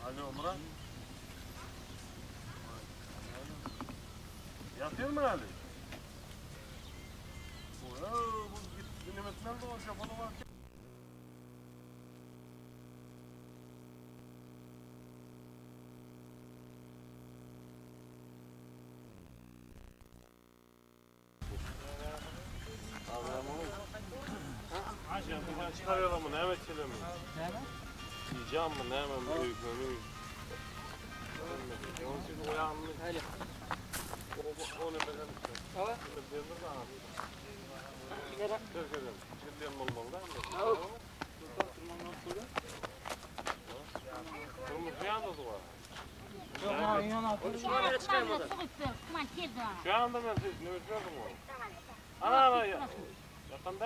Alo Murat. Ýatyrmy hali? Bu git nimetmeli o şoförü var. Çıkarıyorlar mı? Ne etçiler mi? Yiyeceğim mi? Ne mi? Büyük mü? Onun için uyanmış. O ne beden? Şu anda ben siz ne bekliyorum o? Ana ana ya. Yatan mı?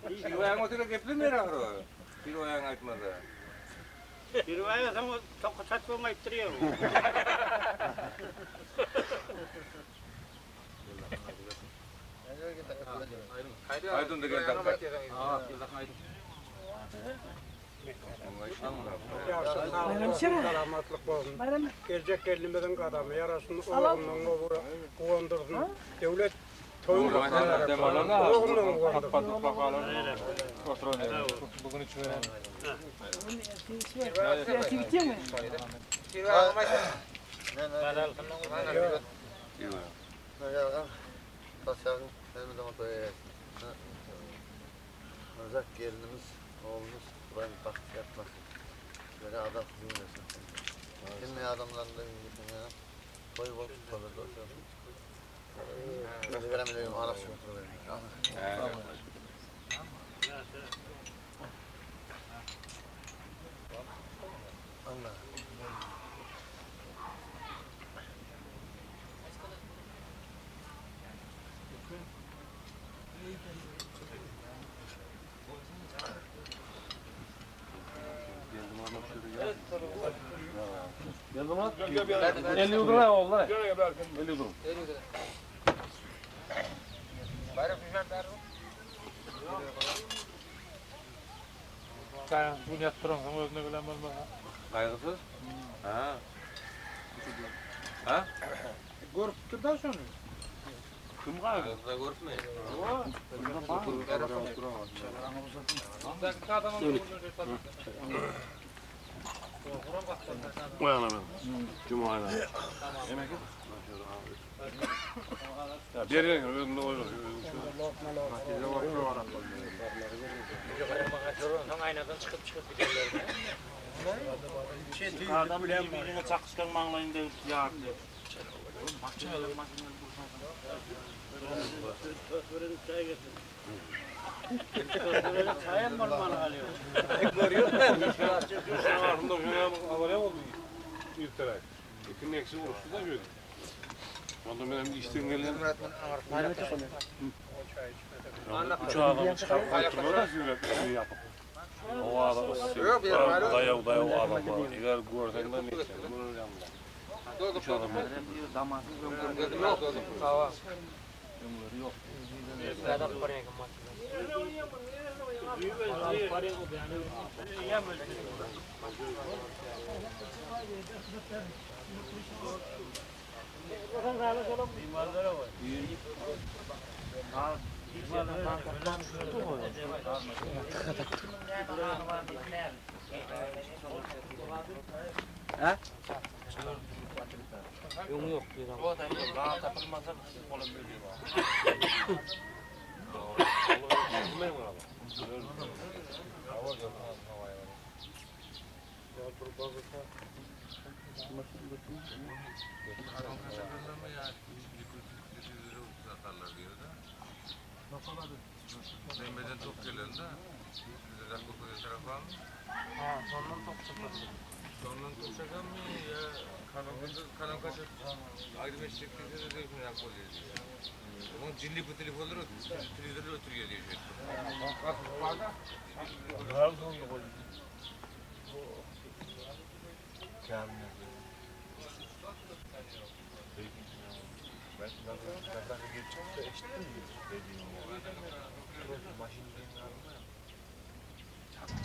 Bir oýan oturup geplemeýär ahry. Bir oýan aýtmasa. Bir oýan soň toka saçma aýtdyrýar. Aýdyn degen dakda. Salamatlyk bolsun. Geljek gelinimizin gadamy ýarasyn, oglumyň ogry guwandyrsyn. Döwlet toýun oglumyň guwandyrsyn. Özak gelinimiz, oğlumuz Kur'an baht yapmasın. Böyle adam cümlesin. Hemme adamların da ünlüsün ya. Toy bol tutarlar da otursun. Biz veremedim, araç Allah. Elli lira oldu. 50 lira. Bunu ýatdyransoň özüne bilen bolmaz. Gaýgysyz? Ha. Ha? Görüpdir da şunu. Kim gaýgy? Gaýgysyz görüpmi? Uýana ben. Cuma ayna. Yemek Ya bir yere özünde koy. Soň aýnadan çykyp çykyp giderler. Adam bir-birine çakyşkan maňlaýyny degip ýardy. Üç adamy çykaryp goýupdyrlar-da süýräp, ýapyp. Howada yssy, daýaw daýaw adamlar. Eger görseň-de neçe, görer ýaly. Üç adam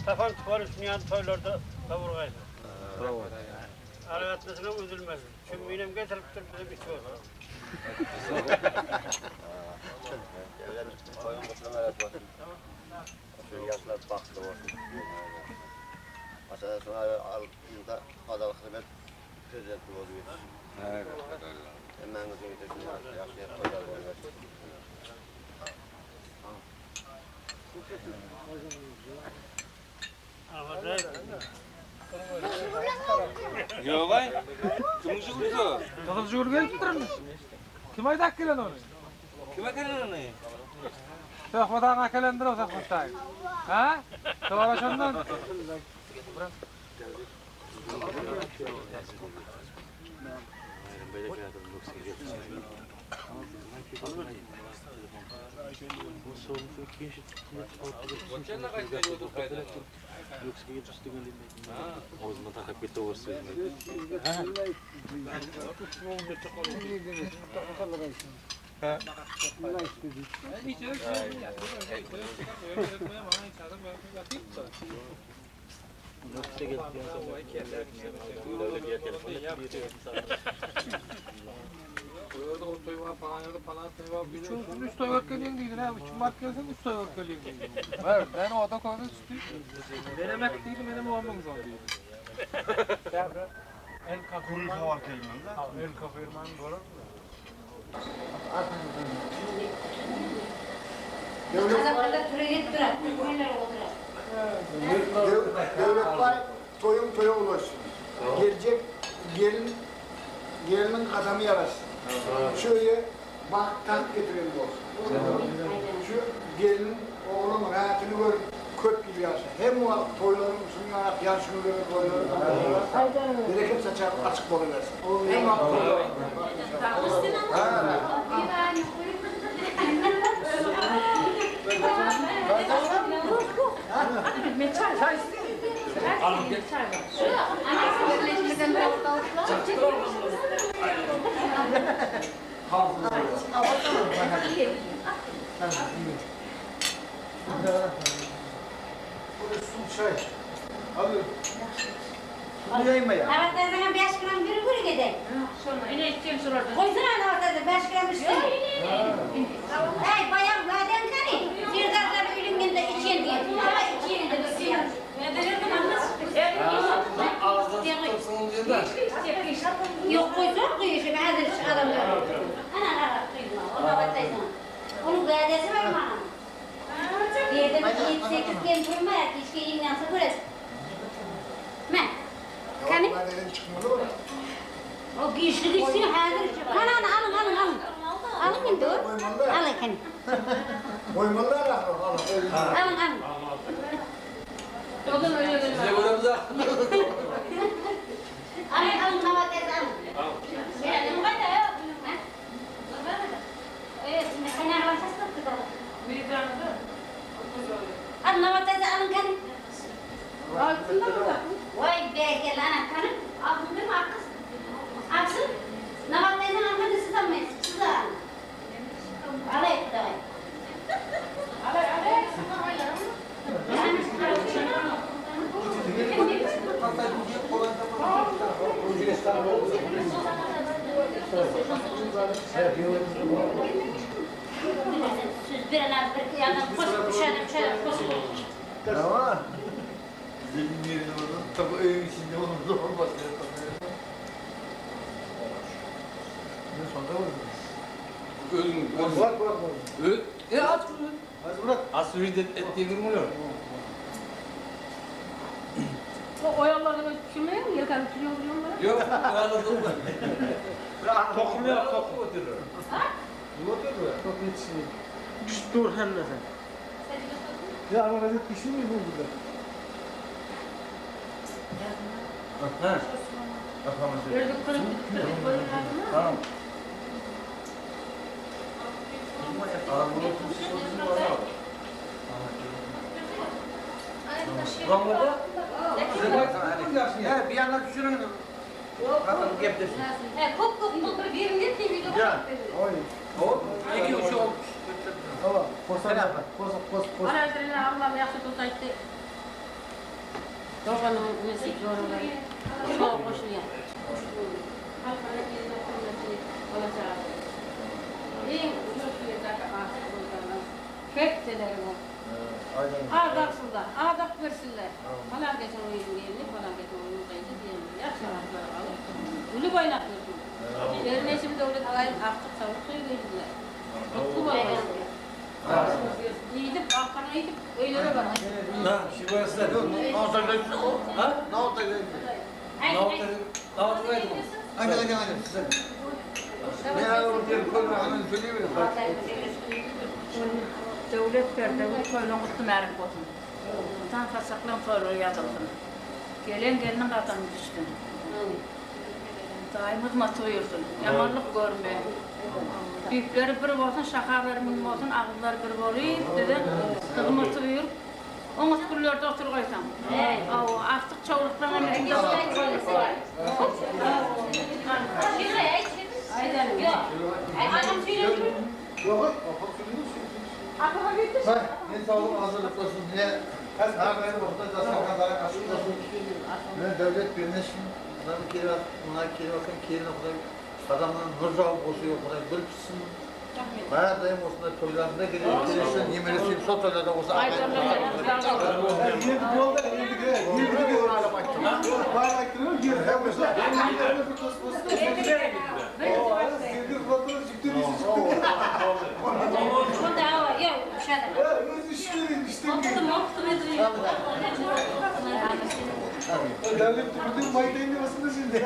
Tapan tupar üstüne toýlarda gowurgaýdy. Aragatnasyna üzülmez. Çümminem getiripdir bize bir çorba. Toýuň gutly mübärek bolsun. Şu ýaşlar bagtly bolsun. Maşgala şoňa al ýylda hadal hyzmet prezidenti boldy. Hemmäňiziň ýagşy toýlar bolsun. Ýok-aý. Kimiň jübüsi? Gyzyl jübül gelipdirmi? Kim aýdak gelen ony? Kim äkelen ony? Söhbet aga äkelendir o Söhbet daýy. Ha? Sonra şondan. Üç olsun, üç toy gelin diydin ha. Üç mart gelsin, üç toy gelin diydin. Ben, ben o da koydum üstü. Ben emek değilim, benim olmam zor değilim. El kafe. El kafe irmanın doğru mu? Kazaklarda türenet durar. Türeler oturar. Devlet bay toyun toya ulaşsın. Gelecek gelin gelinin adamı yarasın. Şöyle bak taht getirelim olsun. Şu gelinin oğlunun hayatını gör köp gibi yaşa. Hem o toyların usulünü yaşını görür toyların. Bereket saçar açık oluversin. Hem o toyların. Su çay. Abi. Su yayma ya. Avatazdan 5 gram bir gül gider. Ine içeyim şuralarda. Koysana ortada 5 gram üstüne. Hey bayan madem kani. Sirdarlar ölümünde içen diye. Ama içen de bir Yok koysan koyuyor. Hazır şu adamlar. Ana ana kıyma. Ona bataysan. Onun gadesi var mı? Yerden 7-8 gen durma. Keşke yengense burası. Men. Taýdan çykmaly bolar. O giçlik içsin häzir. Hany hany alyň alyň alyň. Alyň indi. Al eken. Goýmalylar ahry. Alyň alyň. Size göremiz ha. Alyň alyň nabat ýerde alyň. Al nabat ýerde alyň kany. Waý berekella ana kany. Aksyn. Nabat ýerde almady siz almaýsyz. Siz alyň. Alaý daway. Söz bir ana bir yandan koşup düşer düşer koşup. Tamam. Zemin yerine vurdum. Tabi evin içinde onun zor basıyor. Ne sonda vurdun? Özün, özün. Bırak bırak. Ö, e aç bunu. Hadi bırak. Az sürü et, et diye durmuyor. O oyalarını pişirmeye mi? Yelken pişiriyor biliyor musun? Yok, anladım ben. Tohum yok, tohum. Oturur. Çok yetişiyor. Dur hemmesi. Ya ama gazet pişir mi bu burada? Ha. Öldük kırık kırık koyuyorlar mı? Tamam. He bir yandan düşürün. Kadın geplesin. He kop kop kop bir yerinde TV'de Ya. Oy. Hop. İki üç olmuş. Tamam. Kosan yapar. Kos kos kos. Ana Allah'ım yaxşı tutaydı. Doğanın nesi doğruları. Çok hoşuna. Hep o. Aynen. Ardaksınlar, ardak versinler. Falan geçen oyun geldi, falan geçen oyun kaydı diyelim. Yaxşı ardılar alıp. Ulu baynak versin. Yerine şimdi devlet alayım artık tavuk suyu verdiler. Mutlu olsun. Yiyip, arkana yiyip, öylere var. Ha, şu burası da. Ne oldu? Ha? Ne oldu? Ne oldu? Ne oldu? Hadi hadi hadi. Size. Ne yapalım? Koyma. Söyleyeyim. Döwlet ber, döwlet toýlan gutly märik bolsun. Tan fasaklan toýlar ýazylsyn. Gelen geliniň gadamy düşsün. Daýym hyzmat buyursun. Ýamanlyk görme. Büyükleri bir bolsun, şahaları min bolsun, agyzlary bir bolup, dedi. Hyzmat buyur. Oňat günlerde otur goýsaň. Aw, artyk çowlukdan hem Yok. Bak, ne sağlık hazırlıklasın, ne her her nokta da açıklasın. Ne devlet birleşsin, bunların kiri bunlar kiri bakın, kiri nokta adamların hırza olsun yok, bunlar bir kişinin Bayağı dayım olsun da toylarında geliyor, gelirsin, yemelisi, sol toylarda olsa. Yedi yolda yedi de. Yedi de. Bayrak kırıyor, girdi. Hem mesela. Girdi, fotoğraf çıktı, yüzü çıktı. Öz işleri işte. Devlet bütün maytayın basında şimdi.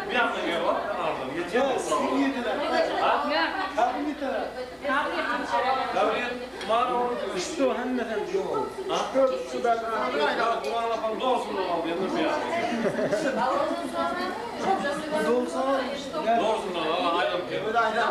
Bir anda geliyor. Aldım. Yetiyor. İşte o hemmeden. Doğrusun da aldı. Doğrusun da aldı. Aynen.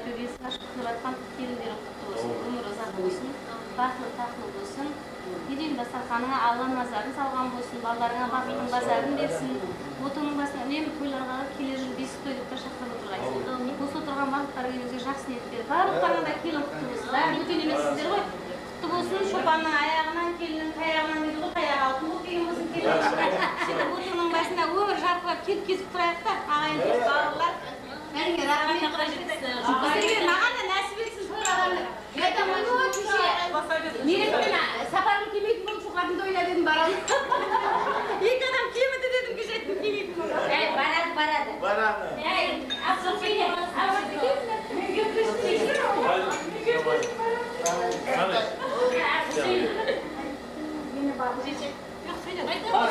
Tóbesi ashıq kúlip atqan kelinleriń qutlı bolsın, ómiri uzaq bolsın, baxtlı taxtlı bolsın, Elen dastarxanıńa Alla nazarın salǵan bolsın, ballarıńa baxıttıń bazarın bersin, otıńnıń basına únemi toylarǵa keler jıl besik toy dep ta shaqırıp otırǵaysın. Осы отырған барлықтарыңызға жақсы ниеттер. Барлықтарыңа да келін құтты болсын. Бәрі бөтен емессіздер ғой. Құтты болсын, шопанның аяғынан, келіннің таяғынан дейді ғой, таяғы алтын болып келген болсын келін. Сөйтіп отының басында өмір жарқырап келіп кезіп тұрайық та, ағайын туыс бауырлар. Бәріңе рахмет. Сіздерге маған да нәсіп етсін тойға барып. Мен айтамын ғой, кеше Мерекемен сапарым келмейтін болды, шоқардың тойына дедім, барамын. Екі адам кеміді дедім, кеше айттым, келмейтін болды. Әй, барады, барады. Барады. Әй,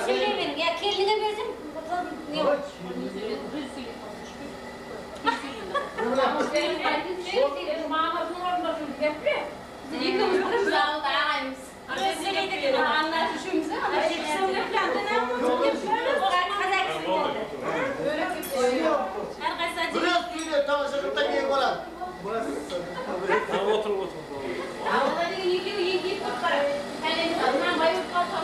Сөйлей Я келінге берсем, не Екеуміз біріміз ауылда ағайынбыз. Аннасы үшеуміз, Әрқайсысы Biraz söyle, tamam şaşırttan gel kolan. Otur otur. Ауылда деген екеуі еңкейіп тұрып барады. Пәлен мынаны бай болып қалса,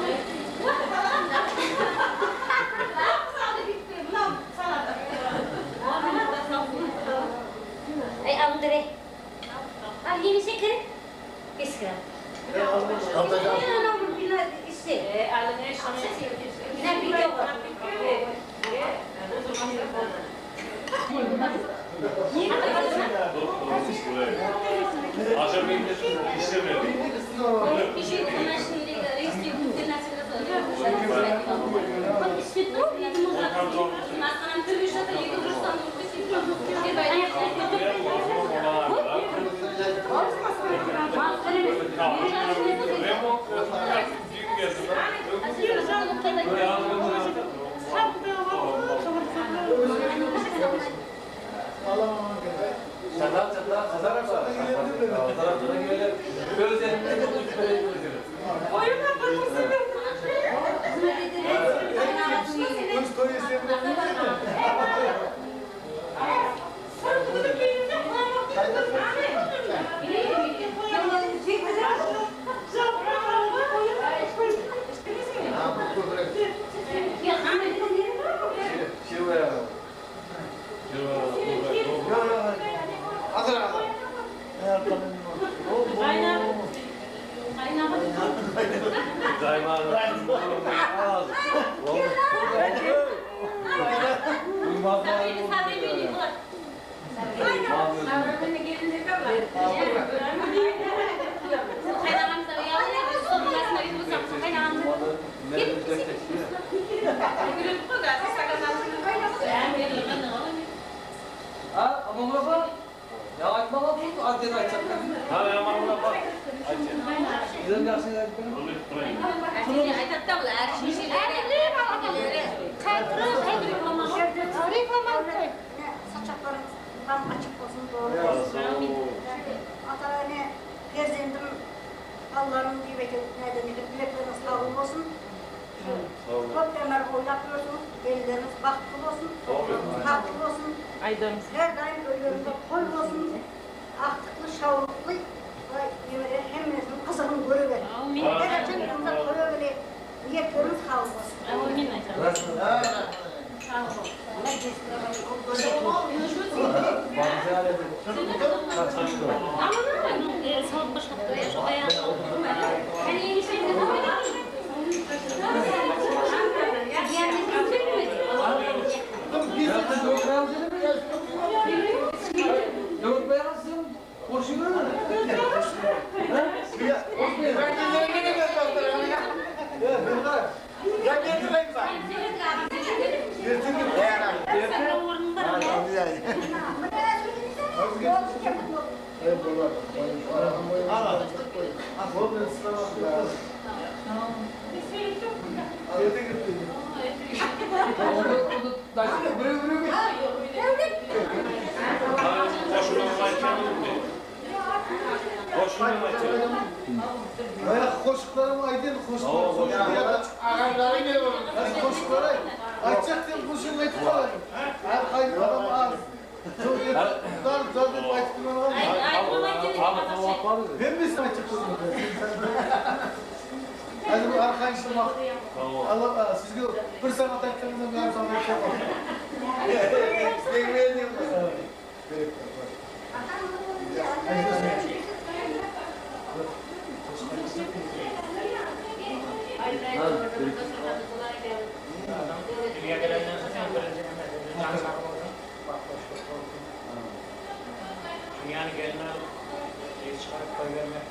мынау салады. Ай, алыңдар, ей. Ал, немесе кір. Ескі. Анау бір ішсе. Мына бике ғой. Akşam işlemedi. Кеше мына ішіндегі рейсте өткен нәрселер ішпей тұр, асхананың төбе жатыр, екі бұрыштан Çatal çatal çatal çatal. Gözlerimizde bu üç gözlerim. Hazır hazır. Ha, aman baba. Ya aytmagan bu, adden aytsak. Ha aman bak. Bizden yaxshi aytib Saçaklarımız tam açık olsun, doğru olsun. Ata-ene perzendim, Allah'ın gibi nereden bilekleriniz sağ olsun. Çok ömür oynap görsün, elleriniz bahtlı olsun, tahtlı olsun. Her daim öylerinizde koy olsun. Aktıklı, şavuruklu, hemmesinin kızını görüver. Her açın yanında koyuver, niyetleriniz sağ olsun. Yok beyazım. Koşuyor. Ya geldi Goşuklarym aýdyn, goşuklar. Ağaçları ne olur? Goşuklar aýt. Aýtjak diýip goşugyny aýtyp galayyn. Her haýsy adam az. Çok dar dar diýip aýtyp durman. Hemmesini aýtjak boldum. Hadi bu arkaýynçylyk wagt. Allah sizge bir sagat aýtsaňyz hem ýarym sagat aýtjak boldum. Dünya gelenden soň iň birinji hemmesinde jan sag bolsun, bagt hoşluk bolsun. Dünýäni gelin alyp, gyz çykaryp goýbermek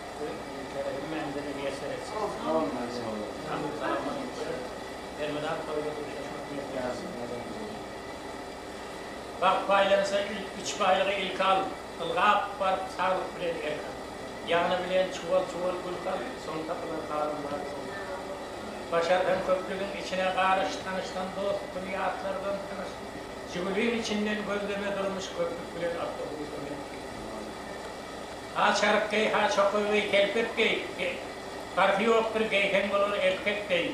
ülkede hemmämize-de miýesser etsin. Saglyk salamat görüp, elmydam toýda duşuşmak miýesser etsin. Bagt paýlansa ilk üç baýlygy ilki al, Ylgap baryp saglyk bilen erk al. Ýany bilen çuwal-çuwal gül sal, Soň tapylar galan zat soň. Başarsaň köplügiň içine garyş, Tanyşdan dost, gül ýatlardan tanyş. Žiguliň içinden gözleme durmuş, Köplük bilen awtobusa münüp git. Ha çaryk geý, ha çoka geý, telpek geý, Parhy ýokdur geýseň bolar erkek deý.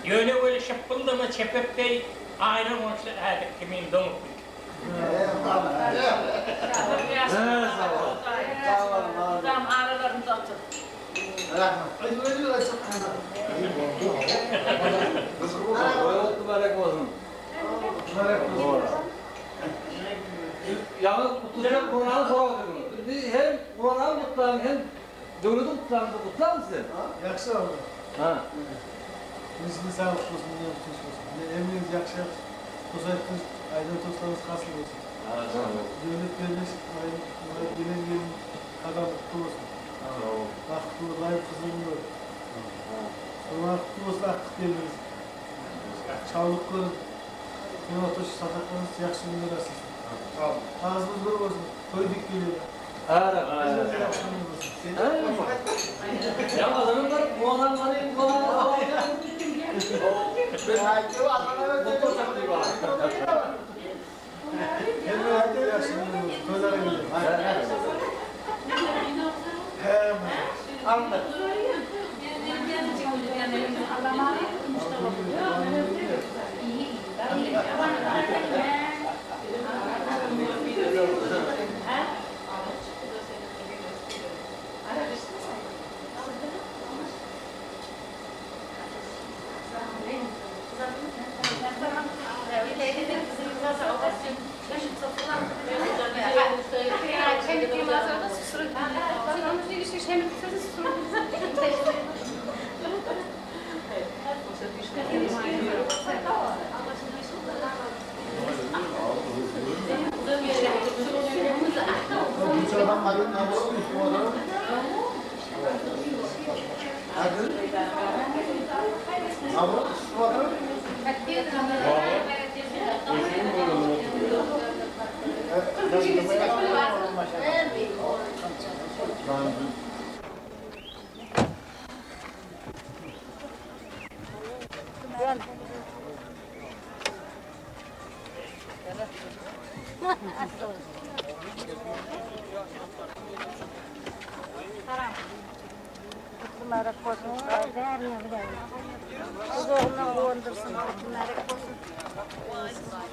Ýöne weli şypbyldama çepek deý, Aýna goňşy ädik kimin doňup git. Ýaňy gutlaýan Kurany sorap otyrdyň. Biz hem Kurany gutlaň hem döwleti gutlaň diýip gutlarmyş sen? Ýagşy oldy. Ha. Nesini saglyk bolsun, dünýämiz tynç bolsun. Hemmäňiz ýagşy ýagşy toý aýtdyňyz, aýdan toýlaryňyz hasyl bolsun. Döwlet bermesin, gelen gelin gadamy gutly bolsun. Bagtly bol, laýyk hyzryny gör. Gurban gutly bolsun akdyk gelniňiz. Şawlyk görüň. Sen otur şu saçaklaryňyz ýagşy günler açylsyn. Agzymyz bir bolsun, toý dik geleli. Ýa adamym bar, Guwanam bary, Guwanam Mübarek bolsun. Uzağından guwandyrsyn. Mübarek bolsun.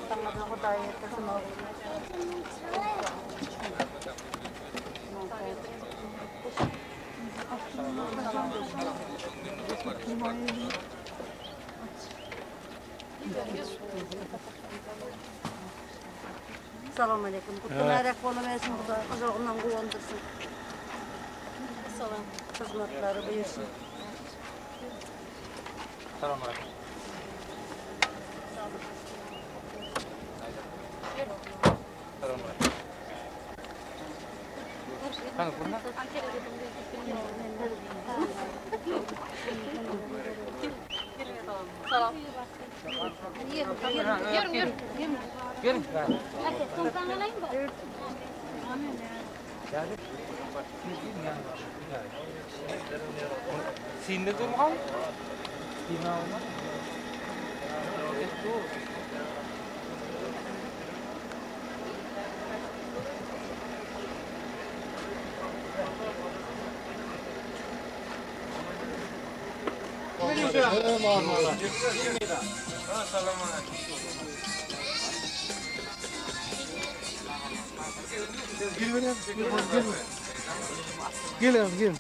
Saňa Hudaý ýetirsin oglum. Salam aleýkum. Gutly mübarek bolubersin Hudaý uzagyndan guwandyrsyn. Salam. Hyzmatlary buýursyn. Salam aleýkum. Salam aleýkum. Sinde durmagan? Gelin gelin.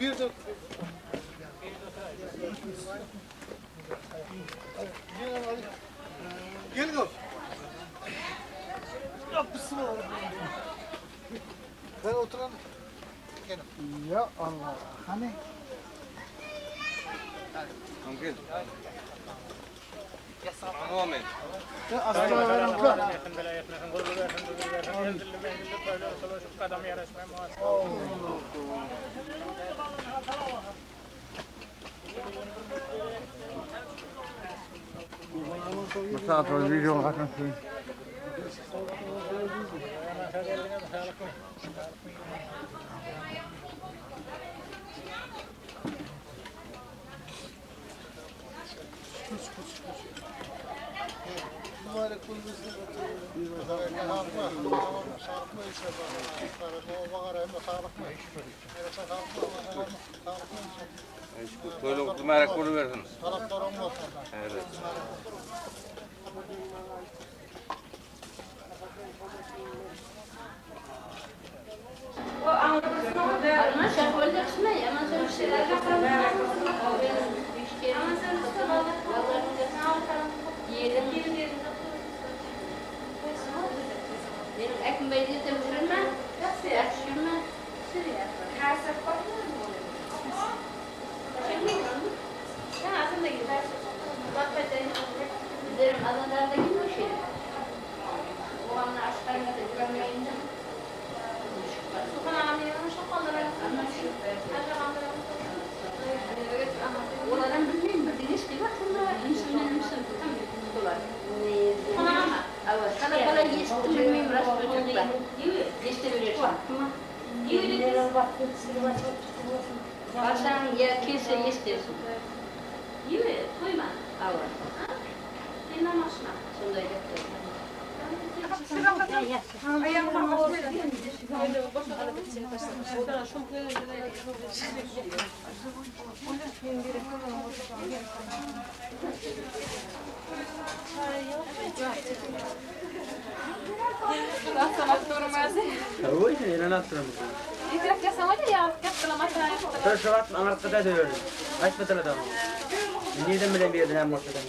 Bir de Gelin oğlum. Ben oturalım. Gelin. Ya Allah. Hani? Gel. Amin. Mübarek olsun. Toýly mübarek bolubersin. Evet. Aman sen öldürsün ya, aman sen bir şeyler Yedim. Benim ekim beylikte uçurma. Yakışırma. Derim adamlarda kim o şey? O anla aşklarına da güvenmeyince. Olardan bilmeyin bir deniz ki bakın da insanın insan tam dolar. Evet, kala kala yetiştim bilmeyeyim biraz çocuklar. Yetiştirebilirsin. Baştan ya kese yetiştirsin. Evet. Sonunda yaptım. Neden bilen bir yerden hem ortadan.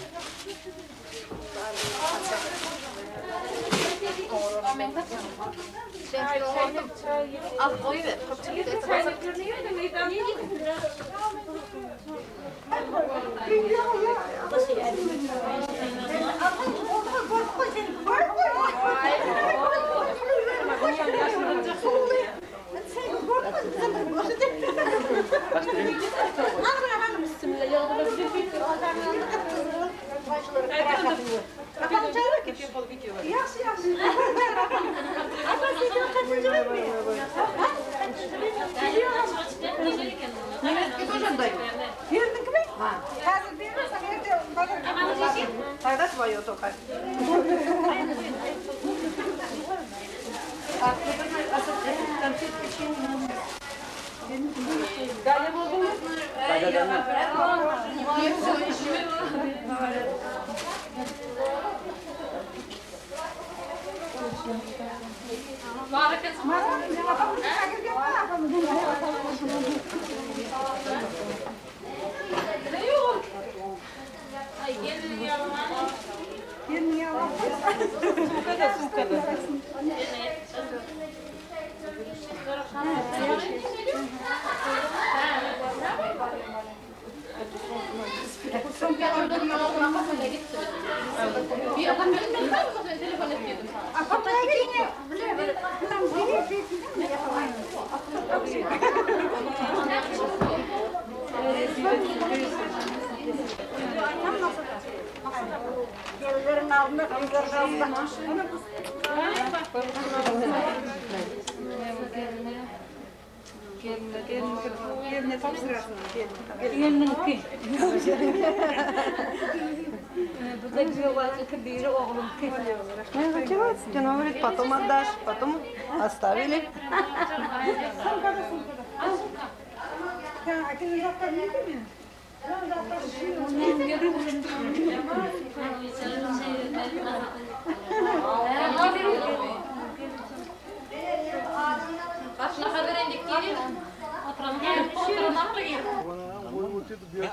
Я хотела, она говорит, потом отдашь, потом оставили.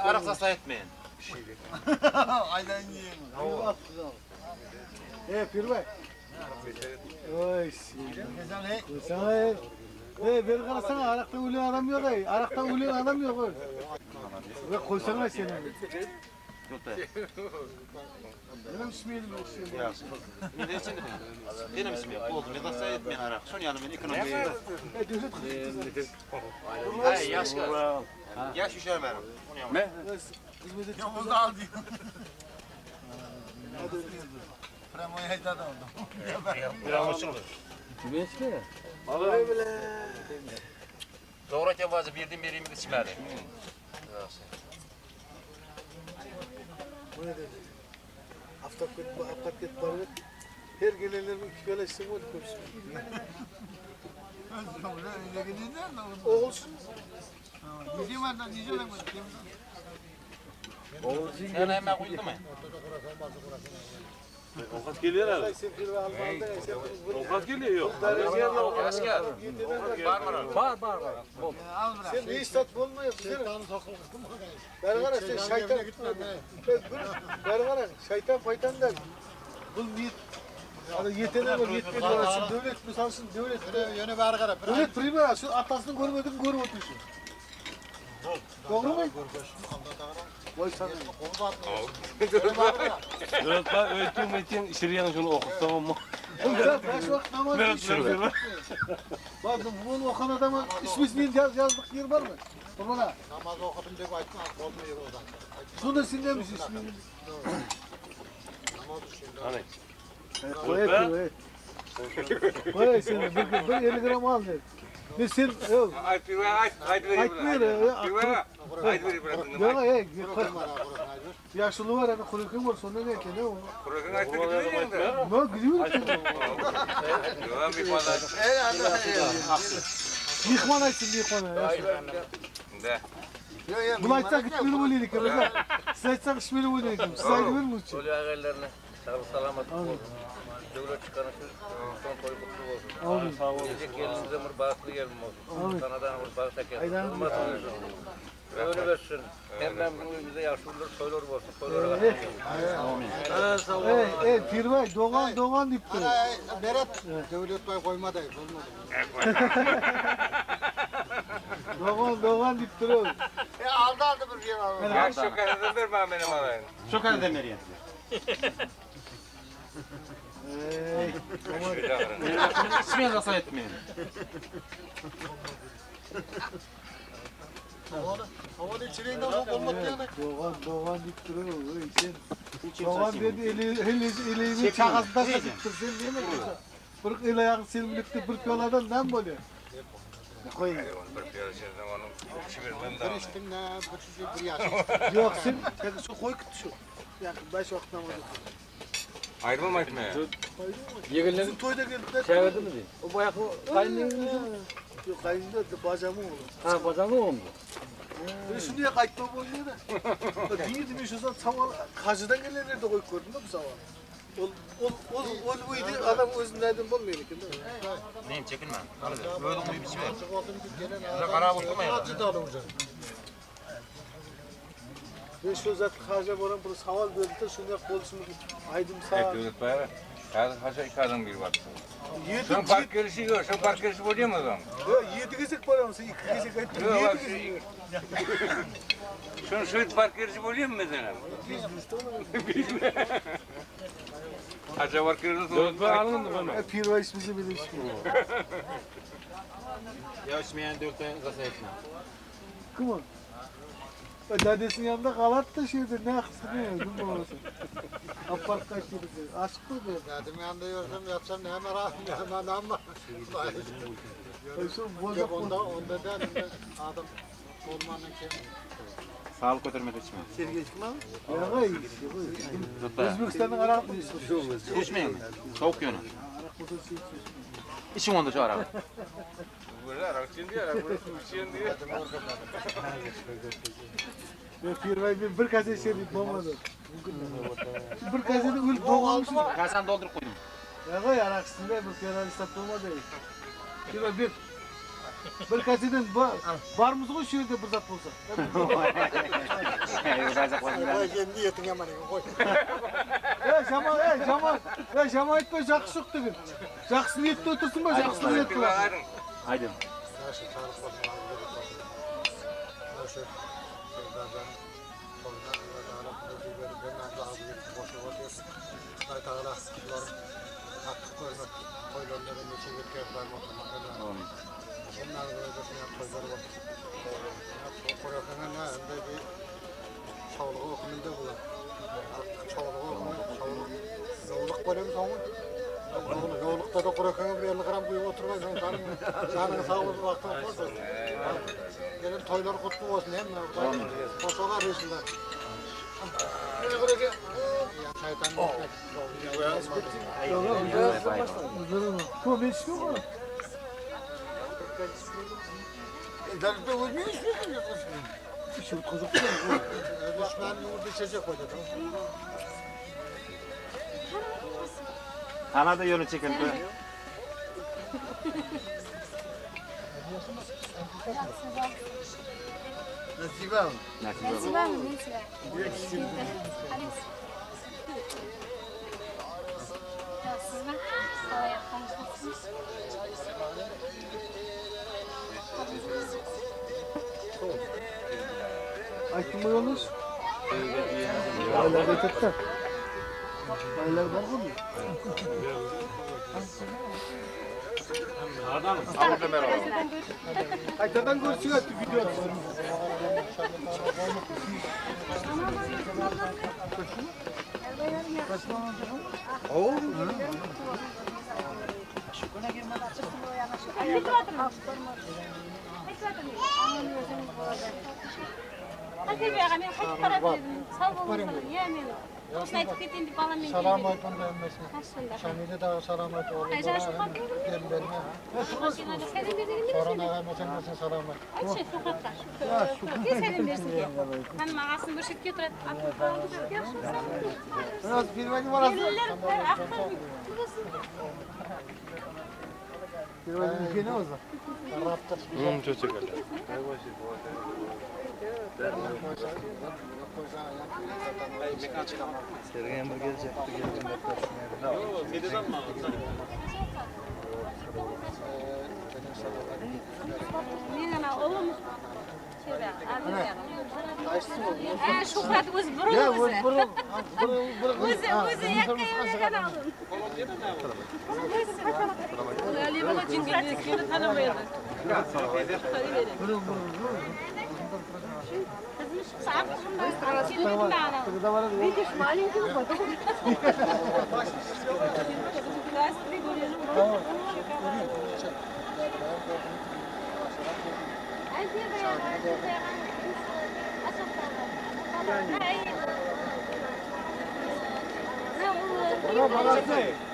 Arak sasa etmeyin. E Pirbay. Oy Sana e beri qarasana arakta ölen adam yok ey. Arakta ölen adam yok oy. Ve koysana seni. Benim ismim yok. Benim ismim yok. Oldu. Ne sasa etmeyin arak. Şun yanı ben ekonomi. Hey yaş Yaş düşer benim. Doğru ki bazı birden birimi içmedi. Aftap ketip, apkat ketip barıp her gelenlerin iki piyala içsem oldu köpüsün. Oğulsun. Sen hemen koydun mu? Ovqat geliyor abi. Sen bir almanda sen Ovqat geliyor yok. Yaş gel. Var mı? Sen hiç tat bolma Şeytanı Beri qara sen şeytan. Beri qara şeytan faytan der. Bu niyet Ana yetene var yetmedi var. Şu devlet misal için devlet. Yönü beri kara. Devlet prima şu atasını görmedin görüp otursun. Doğru mu? Vay sana. Devlet öğütün metin şiryan şunu okutsam ama. Ya beş vakit namaz Devlet işiyor. Bak bunu okuyan adama ismini yaz, yazdık yer var mı? Kurban ağa. Namaz okudum diye aytma. Olmuyor o zaman. Şunu da sen demiş ismini. Hani? Koy koy. Koy sen bir, bir 50 gram al dedi. Ne sen yok. Ayt bir ayt ayt vereyim. Aytmıyor ya. Ayt vereyim. Ya hey, yaşlı var hani kurukum var sonra ne ki ne o? Kurukan ayt vereyim. Ne gidiyor ki? Bir bana. Mihman aytsın mihman. De. Bunu aytsak gitmeli oluyor ki. Siz aytsak içmeli oluyor ki. Siz aytmıyor musunuz? Oluyor ağalarına. Sağlık salamat olsun. Döwlet çykany son toý kutly bolsun. Amin. Sağ olun. Geljek gelinimize bir bagtly gelin bolsun. Amin. Sanadan bir bagt eken. Aydan. Ömür bersin. Hemmemiziň öýümüzde ýagşy günler, toýlar bolsun. Toýlara Ey ey Pirbay Doğan Doğan deyip duruyor. Berat. Devlet bay koyma dayı. Olmadı. Doğan Doğan deyip duruyor. E aldı aldı bir şey aldı. Yaş şu kadar ver bana benim alayım. Şu kadar vereyim. Ey. İçmeyin sasa etmeyin. Havalı içeriğinden olmadı yani. Doğan Doğan deyip duruyor. Ey sen. Doğan dedi eli eli elini çakasından kaçıp sen niye mi? Bir el ayağı selimlikte bir piyaladan ne böyle? Koy. Bir piyala içeriden onun çivirmem daha. Bir içtim ne, bir içtim bir yaş. Yok sen sen şu koy git şu. Yani beş vakit namaz oku. Ayrılma mı etmeye? Bizim toyda geldiler. Çevirdi mi? O bayağı kaynıyor. Yok kayında da bacamın oğlu. Ha bacağını oldu. Ben şunu kayıtma bolmuyor da. Deydi bir şu saval hacıdan gelenleri de koyup gördüm de bu saval. Ol ol ol ol buydu adam özünün nereden bolmuyor ekan da. Neyim çekinme. Öldüm uyup içme. Bize karar oturma Acı da olacak. Ben şu zat hacı boran bir saval berdi de şunu bolsun aydım sağ. Devlet bayrağı. Haşa iki adam bir var. Yedi Sen park gelişi gör. Sen park gelişi bozuyor mu o zaman? yedi gezek param sen iki gezek aytdım. Yok, bak, Yedi gezek. Şunu şu park gelişi bozuyor mu mesela? Haşa park gelişi Devlet bay alındı bana. Pir ismimizi bilir. Ya içmeyen dörtten sasa etme. Come on. Dädesiniň ýanynda galardy-da şu ýerde ne akysy ne özüň bolsa. Alyp baryp gaýtýardy. Aşyk boldy. Dädem ýanynda ýörsem ýatsam näme rahat näme anam bar. Şu boljak Onda onda däl indi adam bolmandan kem. Saglyk götermese içme. Ýa-gaý. Özbekistanyň arak Içmeýin. Sowuk ýöne. Içiň onda şu aragy. Men Pirbaý men bir kase içer diýip bolmady. Bir kasede ölüp dogulmuşum. Kasany dolduryp goýdum. Ýa-gaý arak içsin-de bu Pirbaý isläp bolmady. Pirbaý bir bir kaseden barmyz goý şu ýerde bir zat bolsa. Goý sen niýetiň ýaman eken goý. Ey jaman, ey jaman, ey jaman aýtma жақсы жоқ деген. Жақсы ниетте отырсың ба, жақсы ниет боласың. Aýdyň. Ýagşy saglyk bolsun, agyz berek bolsun. Ýagşy Serdarjan toýuna Alla Tagala nesip edip hemmämize agyz berip goşup otyr. Hudaý Tagala şularyň artyk görmek toýlaryny da nesip etgär Hudaýym oturmak hemmämize. Hemmämiziň öýde şuny toýlar bolsun. Gurasaňa ne indi bir çowlugy hökmünde bular. Artyk çowlugy hökmünde çowluk. Ýowluk bolýan soňy. Ýowlukda da gurasaňa bir 50 gram guýup oturmaýsaň janyň janyň sag bolsun wagtyň bolsun. Gelen toýlar gutly bolsun hemme. Goşaga arıyorsunlar. Şaýtan. Ko men içmiyorum oğlum. Ben özüm içmiyorum. İçip kızıp Düşman yumurta içecek koydu. Ana da ýöne çekildi. Nasibe hanım. Nasibe Nesibe. Sizmi? Aytdym bu ýoldaş. Baýlar getirdi. Baýlar bar mı? Qaytadan görsün atdı video. Мен қайтып барады дедім. Сау болыңыздар. Иә, мен осыны айтып кетейін деп баламмен Salam келіп едім. aytın emmesine. Қашанда. Şamil'e daha salam ayt oğlum. Ay, жаңа Шухрат Gelinlerine. Машинада сәлем бер деген Soran емес ağa meselesine salam ayt. Айтшы Шухратқа. Кел сәлем берсін кел. Ханым ағасының бір шетке тұрады. Biraz Pirbay'ın var aslında. Келінлер бәрі ақтар. Pirbay'ın ülke ne o zaman? Raptır. Мен ана ұлым Ә, Шухрат өзі бұрын өзі. Burun, burun, burun. Өзі, өзі якка берген алдым. Қызым шықса артығым ба, келмедім бе анау? Видишь, маленький, потом...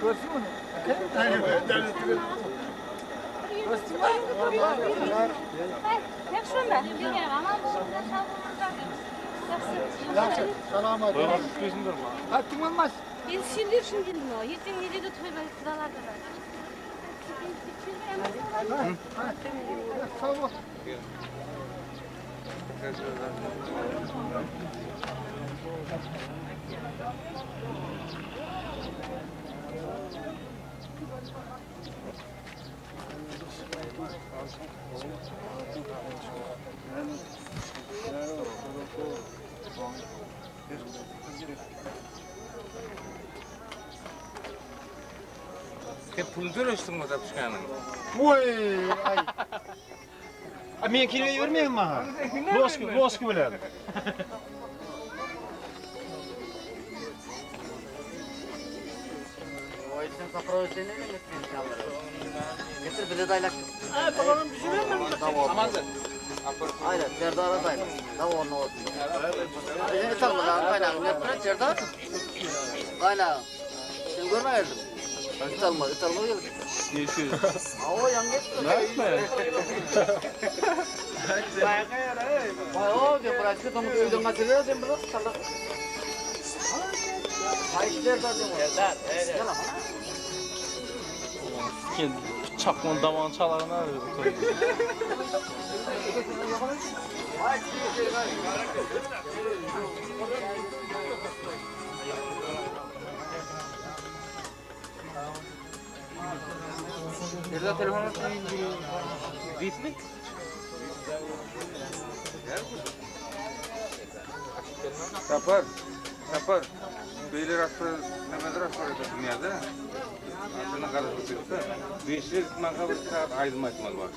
Görsün bunu. Yaxşı. Salam ayt. Hattım olmaz. Енді сендер үшін келдім ғой. Ертең не дейді той бар, құдалар да бар. Sağ ol. Sen pul töleşdiňmi tapyşkanyň? Oy, ay. A meňkini goýbermeýiň maňa. Loşka, loşka bilen. Getir bize daýlak. Aynen Serdar'a daýlak. Da onu olsun. Bize salma kaynağı. Ne Serdar? Kaynağı. Sen görme geldim. It alma, it alma geldi. O yan geçti. O diyor bırak şu tomu duydum mesele diyor bırak salak. Ay Serdar diyor. Serdar. Gel ama. Çaplan davan çalarına Sapar, sapar. Beýle rastlar, nämedir rastlar dünýäde. Aslynda garaşyp ýoksa, beşler maňa bir saat aýdym aýtmaly bar.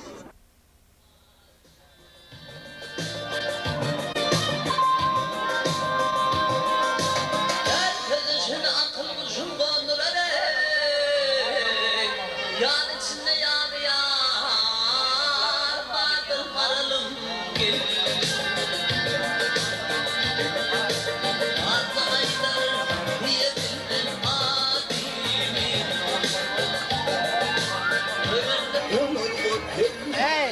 Herkes akyl guşun gondurar ey. Ýan içinde ýanýar badyr maralym gel. Atly aýdar diýe bilmen adymy. Hey!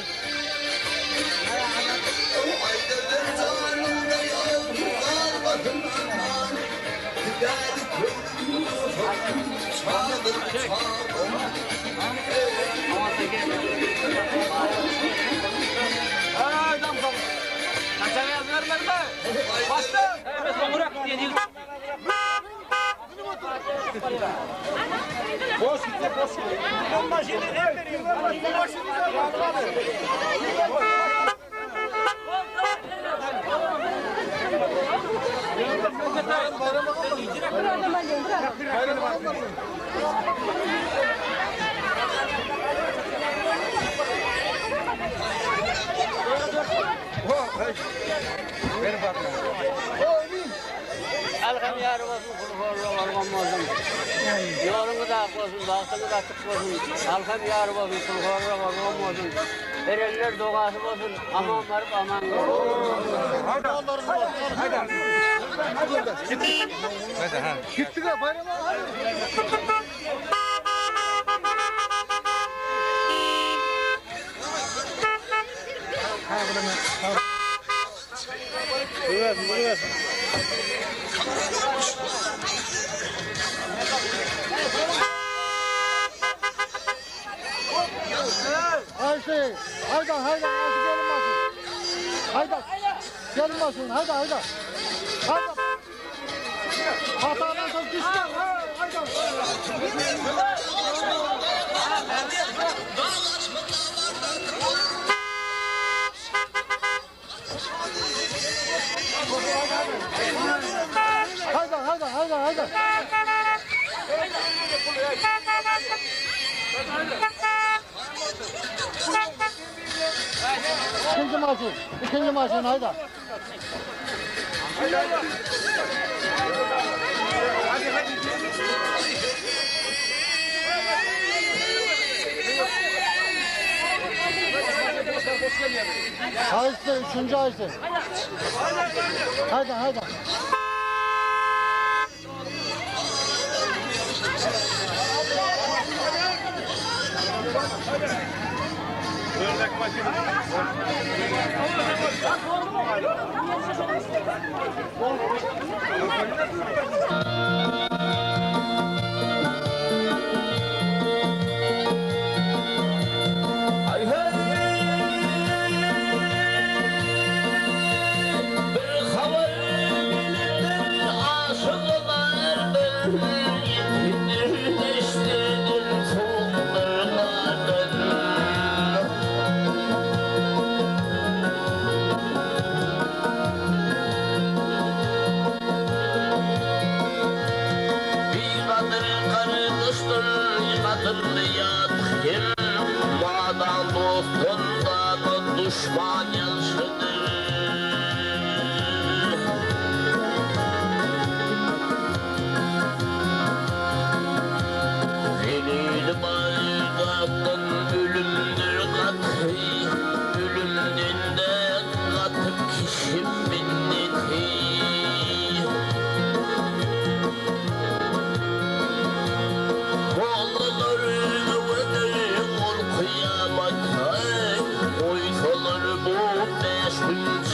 Alkam yar olsun, kulu olsun. Yolunuz ak olsun, bagtyňyz açyk bolsun. Alkam yar olsun, kulu olsun. Erenler dogasy bolsun, aman baryp aman Gittik ha bayrama hadi. Ayşe, hayda hayda Ayşe gelin basın. Hayda. Gelin basın, hayda hayda. Hayda. Hatadan sonra düştü. Hayda. Hayda hayda hayda hayda. İkinci maçın, ikinci maçın hayda. Haydi üçüncü haydi. Haydi haydi. Bir habar gelipdir aşıklar bir Yetindir soğuklardan.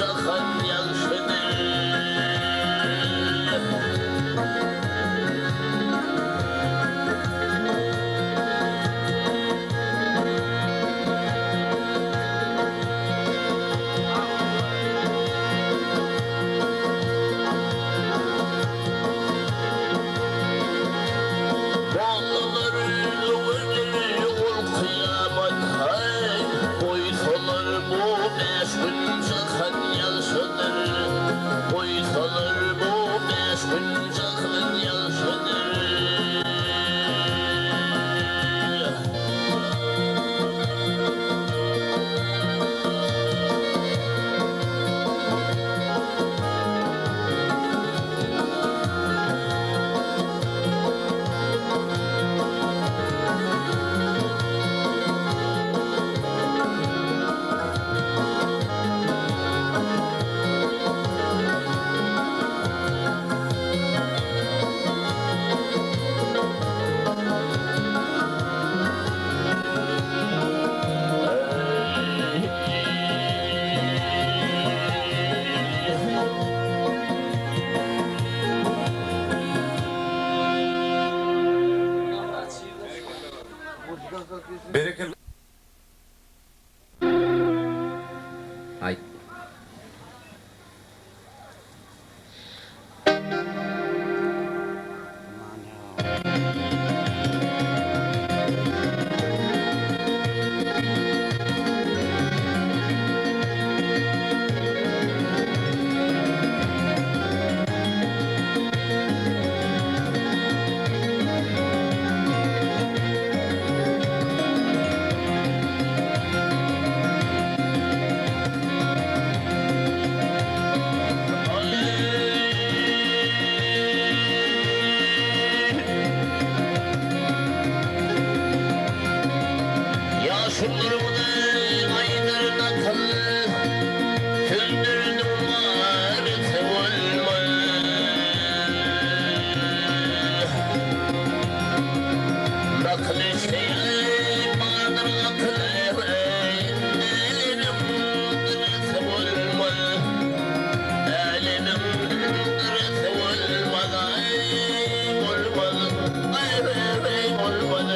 jahan ýagşydyr. Mollalar öwürdir ol kyýamat haý, Goýsalar bu bäş gün jahan ýagşydyr. Goýsalar bu bäş gün jahan ýagşydyr. Berekella. Aýt. Ýaşulylarymyz aýdar nakyl, Sözleriniň manysy bolmaz. Nakyly şeýle bardyr akyl, Älemiň dyrysy bolmaz. Älemiň dyrysy bolmaz, aý, bolmaz, aý, bolmaz.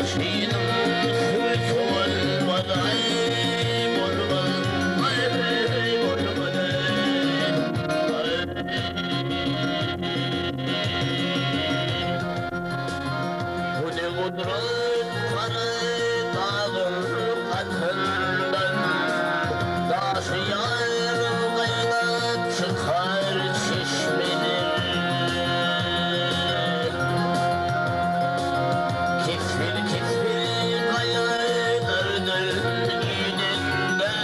Başynyň suwy sowulmaz aý bolmaz aý bolmaz aý. Bu ne gudrat gara dagyň gatyndan, Daşy ýaryň gaýnap çykar çeşmeler. Kesgir-kesgir gaýalardan inende,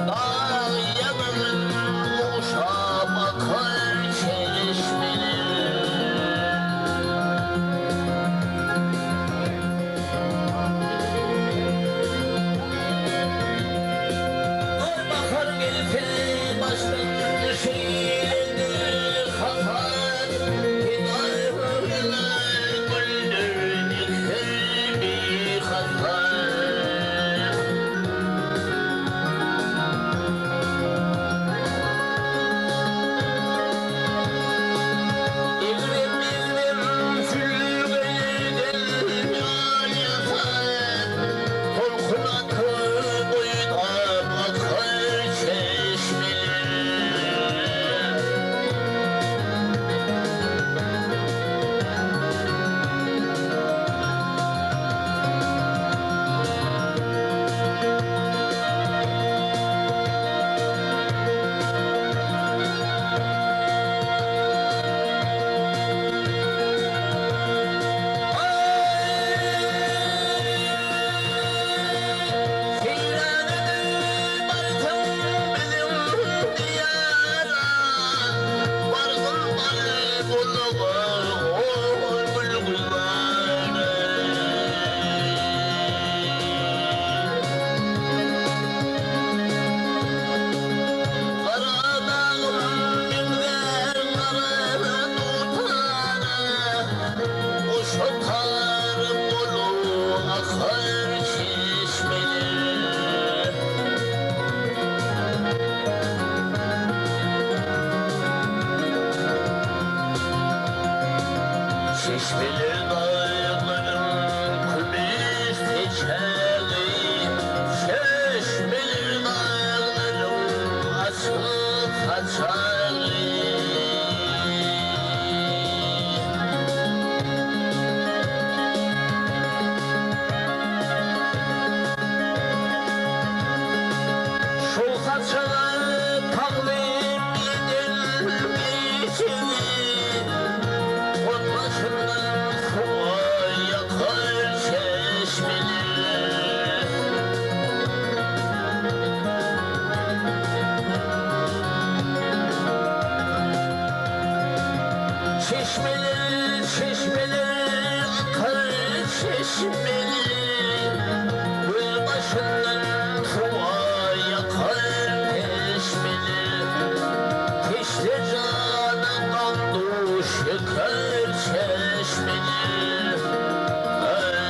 Dag ýaňagyn ogşap akar çeşmeler. Ol bahar gelse başdan şeýledir hasar, Pedaýylar güldür dikdir bihasar. Egrem-egrem jülgelerden ýol ýasap, Tolkun atyp oýnap akar çeşmeler. Seýran edip barsaň biziň diýara, Bargyn bar gulaga ol gül-gülzara. Gara dagym meňzär gara dutara, Goşa tar bolup akar çeşmeler. Çeşmeler daglaryň kümüş seçegi, Çeşmeler daglaryň açyk saçagy. Şol saçaga taglym eden geçegi, Ot başyndan suwa ýakar çeşmeler. Çeşmeler, çeşmeler akar çeşmeler, Göz başyndan suwa ýakar peşmeler. Teşne jana gandu şeker çeşmeler. Aý.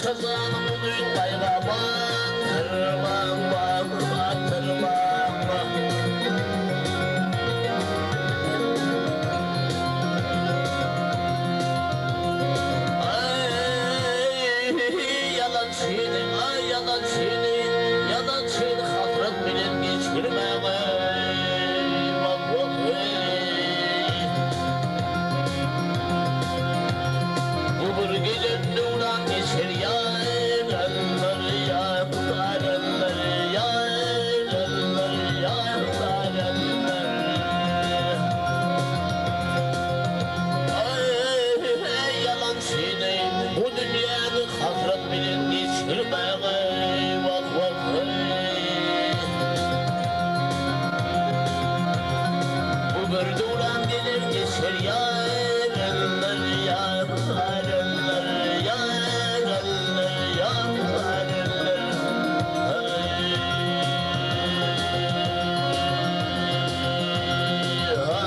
Başga janyň uzyn gaýga batyrmaň, batyrmaň. Aý, ýalançyny, aý, ýalançyny, ýalançyny hasrat bilen geçirmäň, eý, wah, wah, eý. Bu bir gelen döwran geçer ýaranlar, ýaranlar, ýaranlar, ýaranlar. Aý, ýalançyny bu dünýäni hasrat bilen geçirmäň, eý, wah, wah, eý. Bu bir döwran geler geçer ýaranlar, ýaranlar, ýaranlar, ýaranlar. Aý, ha.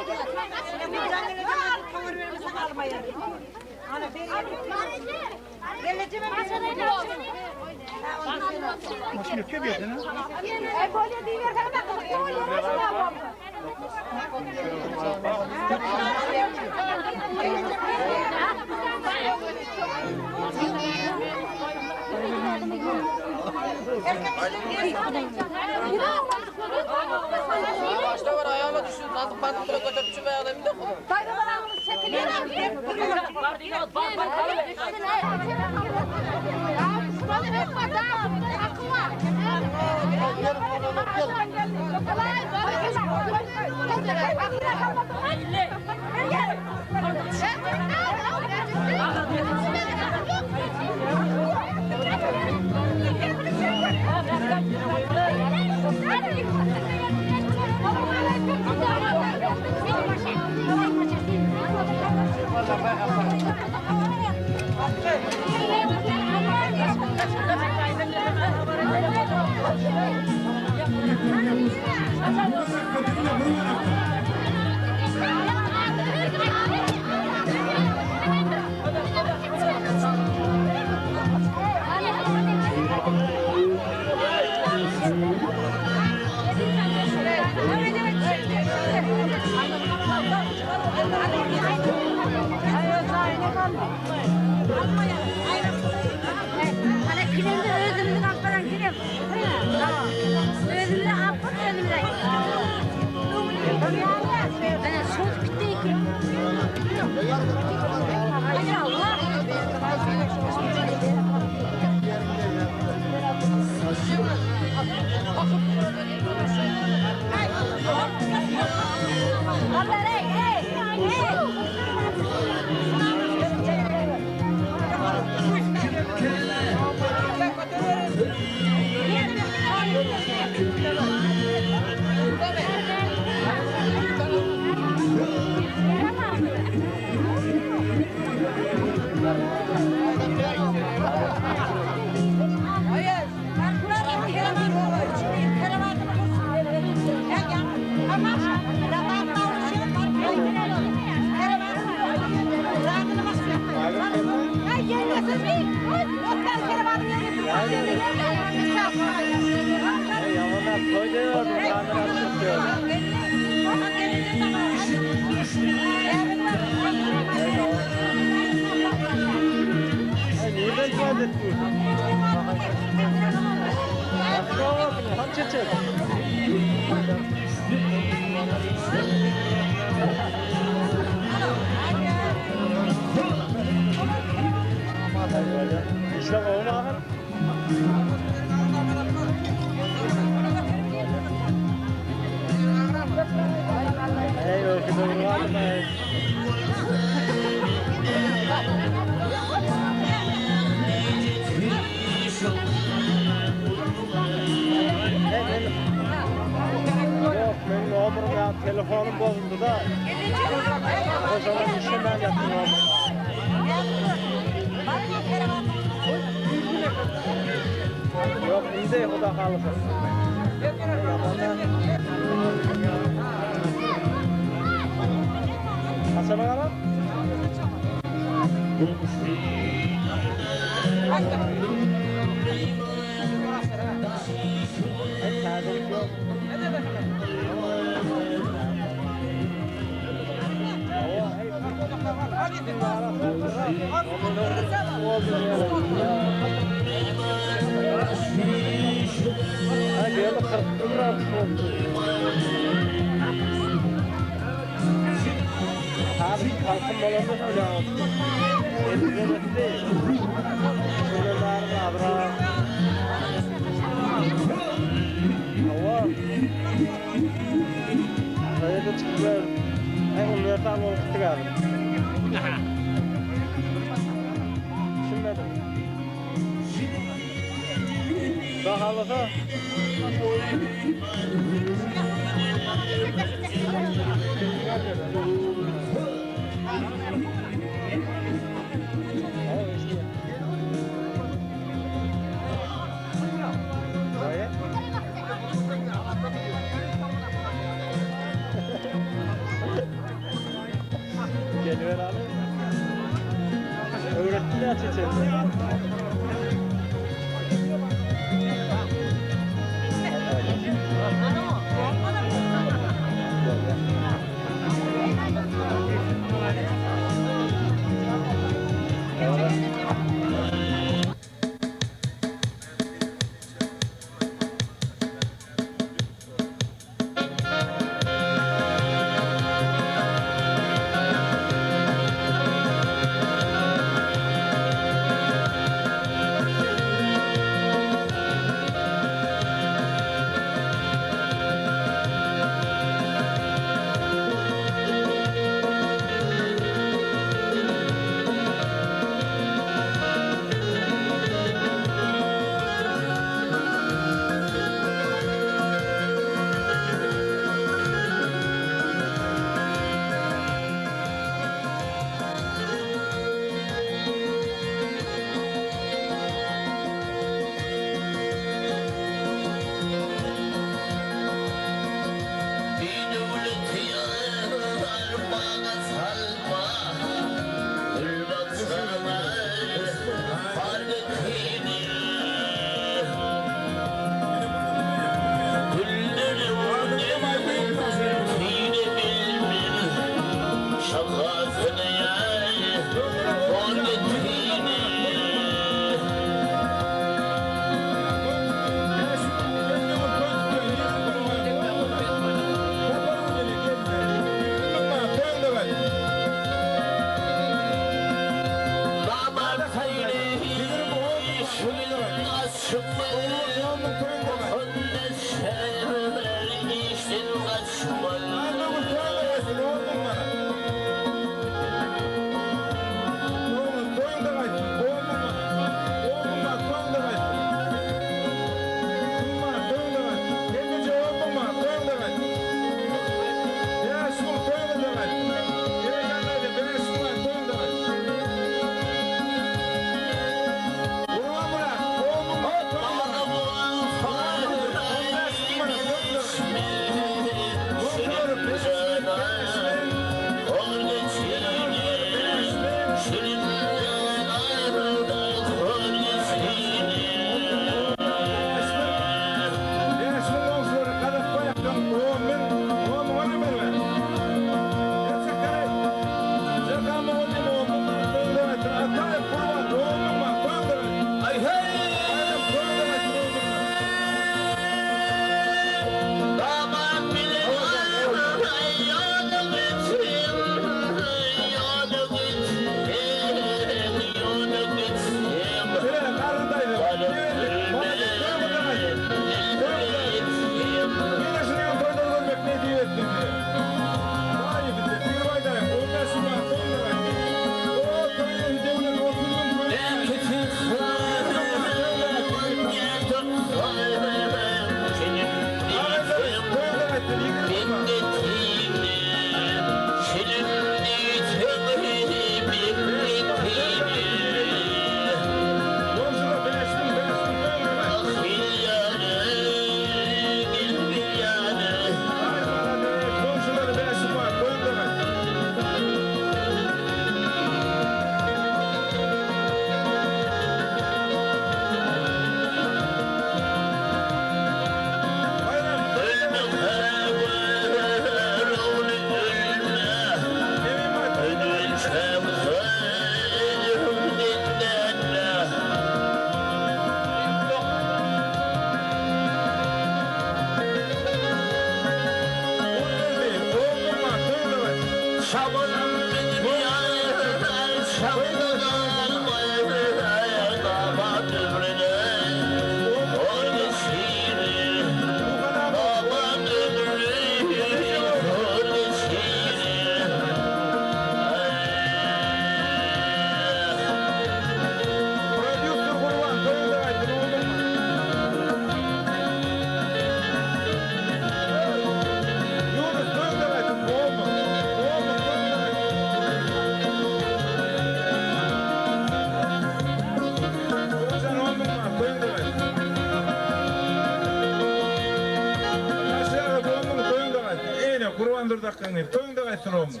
Amandurdy akgaň gyzy, toýuňda gaýtsyn 10 müň.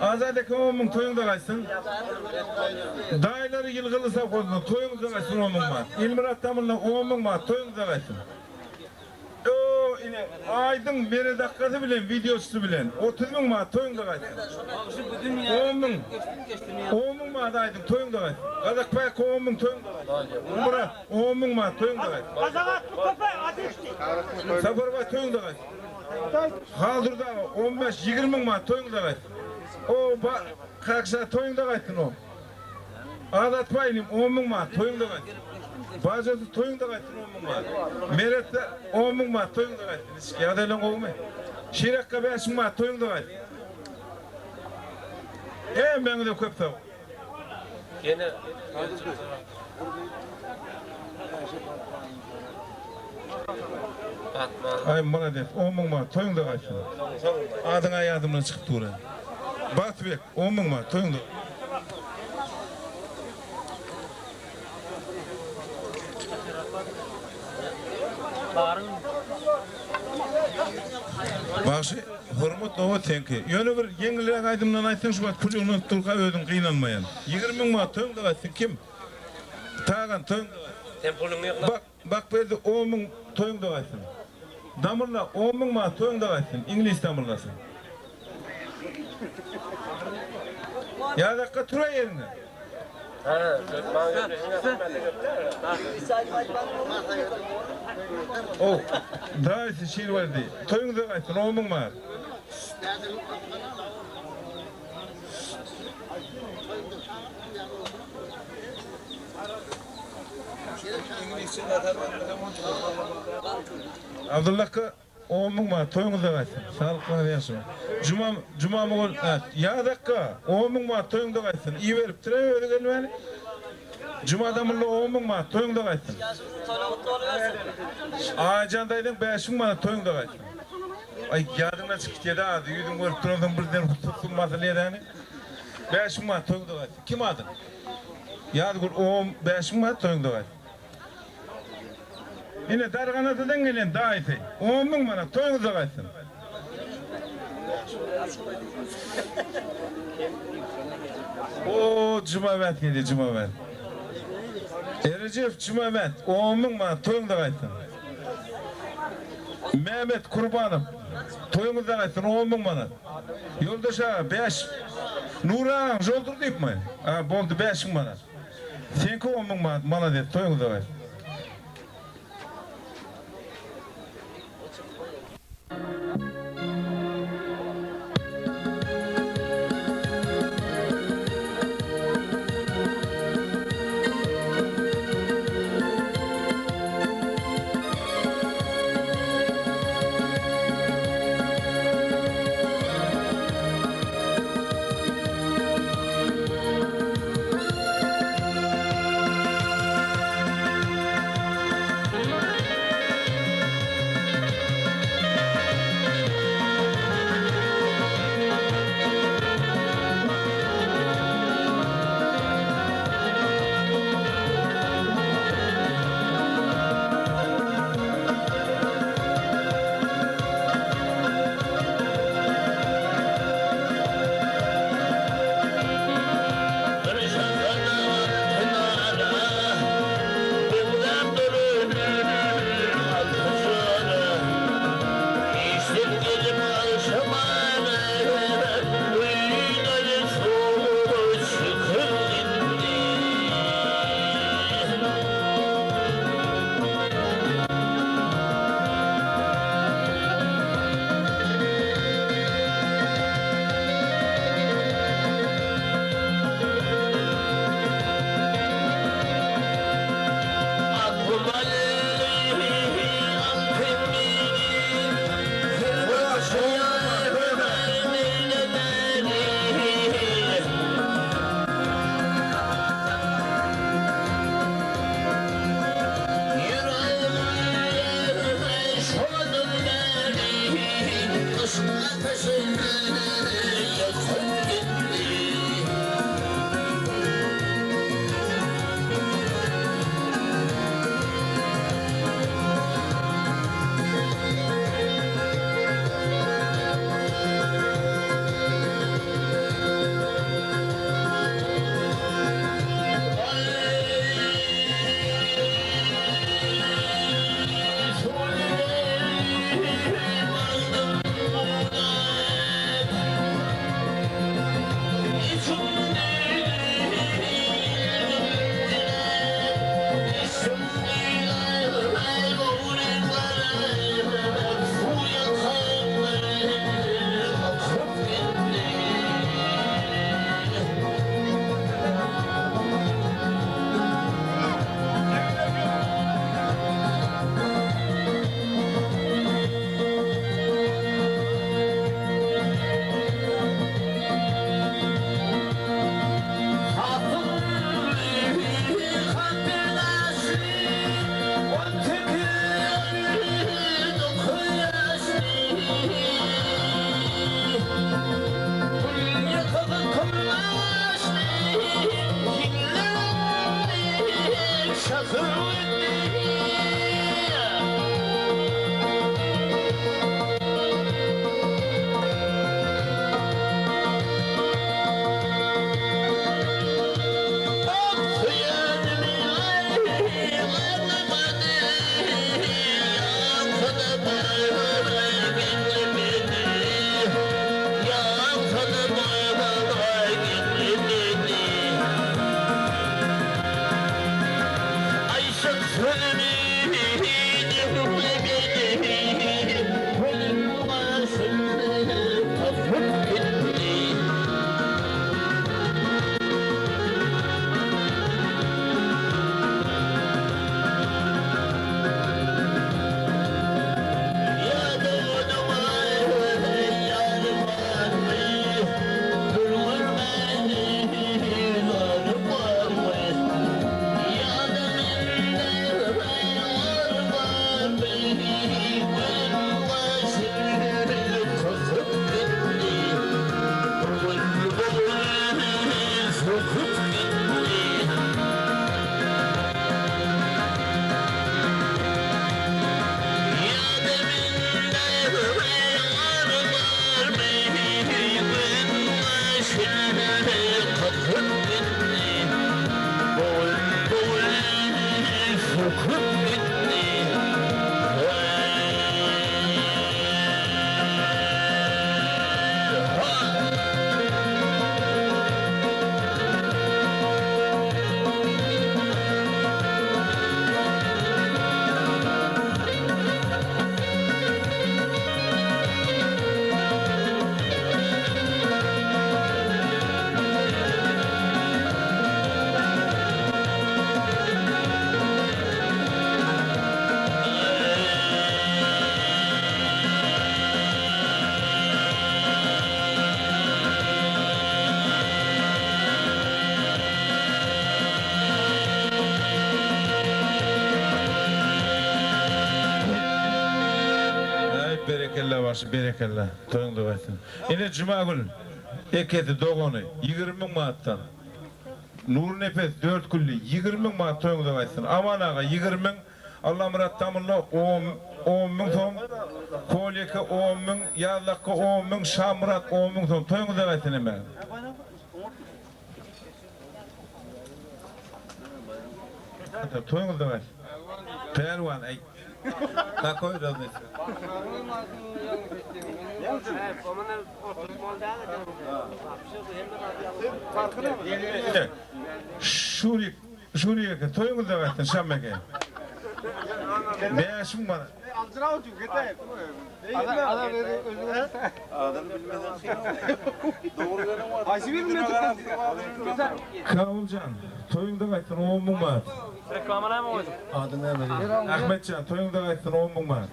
Azat eke 10 müň, toýuňda gaýtsyn. Daýylary Ýylgyrly sowhozyndan, toýuňyzda gaýtsyn 10 müň manat. Ilmyrat damylla 10 müň manat, toýuňyzda gaýtsyn. O, ine, Aýdyň Meret akgasy bilen, wideoçysy bilen, 30 müň manat, toýuňda gaýtsyn. 10 müň, 10 müň manat Aýdyň, toýuňda gaýtsyn. Gazakbaý akga 10 müň, toýuňda gaýtsyn. Myrat, 10 müň manat, toýuňda gaýtsyn. Saparbaý, toýuňda gaýtsyn. Haldurdy aga, on bäş, 20 müň manat, toýuňda gaýtsyn. O, ba, Kakşa, toýuňda gaýtsyn, o. Azatbaý inim, on müň manat, toýuňda gaýtsyn. Bajasy, toýuňda gaýtsyn, on müň manat. Meretde, on müň manat, toýuňda gaýtsyn. Niçik, ýagdaýlaň gowumy? Şir akga, bäş müň manat, toýuňda gaýtsyn. Hemmäňize köp sag boluň. Ýene Aý malades on müň manat toýuňda gaýtsyn. Adyň-a ýadymdan çykyp dur. Bagtybek on müň manat toýuňda. Bagşy hormat nobat seňki. Ýöne bir ýeňilräk aýdymdan aýtsaň şu wagt pul ýygnanyp durka özüň gynanmaýan. 20 müň manat toýuňda gaýtsyn kim? Tagan toýuňda gaýtsyn. Sen puluňy ýygna. Bak Bakberdi on müň toýuňda gaýtsyn. Damylla on müň manat toýuňda gaýtsyn. Iňlis damyllasy. Ýazakga turaý ýeriňde. Ow, daýysy Şirberdi, toýuňyza gaýtsyn, on müň manat. Abdyllaka On müň manat toýuňyzda gaýtsyn. Saglyklaryňyz ýagşy bolsun. Juma Juma mugall a Ýaz akga on müň manat toýuňda gaýtsyn. Iberipdir-ä özi gelmäni. Juma damulla on müň manat toýuňda gaýtsyn. Aýjan daýzaň bäş müň manat toýuňda gaýtsyn. Aý ýadyňdan çykyp gitýä-dä ady. Ýüzüňi görüp duransoň birden hususy masylýa-däni. Bäş müň manat toýuňda gaýtsyn. Kim adyň? Ýazgül on bäş müň manat toýuňda gaýtsyn. Ine, Darganatadan gelen daýysy, on müň manat, toýuňyzda gaýtsyn. O, Jumamät gelýär, Jumamät. Erejep Jumamät, on müň manat, toýuňyzda gaýtsyn. Mehmet Kurbanow, toýuňyzda gaýtsyn, on müň manat. Ýoldaş aga, bäş, Nury agaň Joldur diýipmi? A, boldy, bäş müň manat. Seňki on müň manat malades toýuňyzda gaýtsyn. Bagşy berekella toýuňda gaýtsyn. Ine Jumagül ekesi dogany 20 müň manatdan. Nurnepes Dörtgülli 20 müň manat toýuňyza gaýtsyn. Aman aga 20 müň, Allamyrat Damylla on on müň som, Kolýeke on müň, Ýazlakga on müň, Şamyrat on müň som toýuňyza gaýtsyn hemmäňiz. Toýuňyzda gaýtsyn. Pälwan aý. Kakoý raznysa? Şurik, Şurik eke, toýuňyzda gaýtsyn, Şam eke. 5000 manat. Kabuljan, toýuňda gaýtsyn, 10 000 manat. Reklama näme goýduk? Ady näme diýdi? Ahmetjan, toýuňda gaýtsyn 10 müň manat.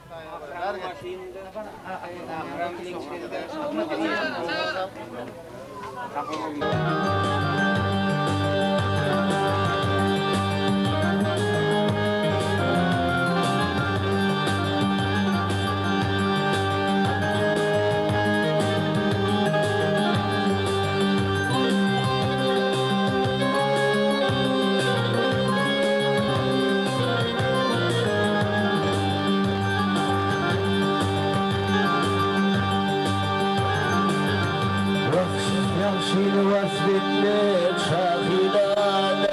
Ýagşyny wasp etmek şahyrana.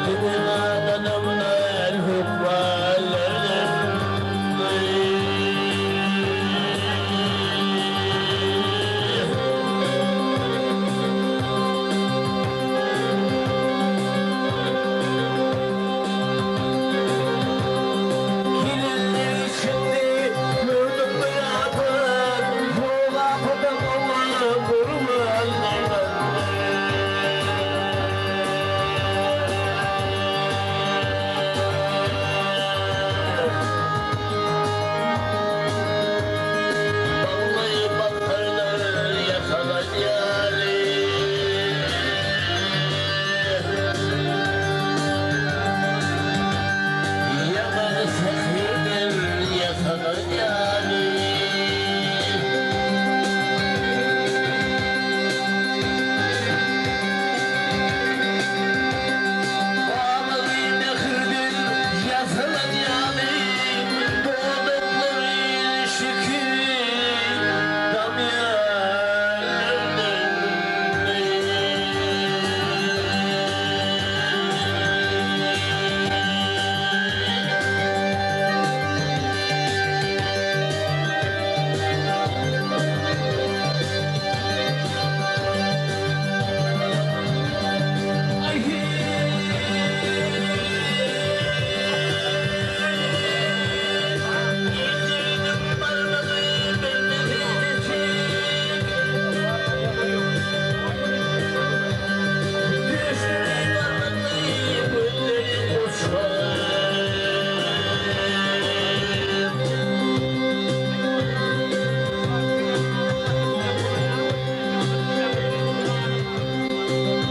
Biziň adamlar hökmanlardan. Gelinler içinde gördüm bir apat, Ýok apadan oňa gurbanlardan. Vallahi bakarlar ýasalan ýaly. Ýaman säherden ýasalan ýaly. Babaly mähirden ýasalan ýaly, Dodaklary şekeri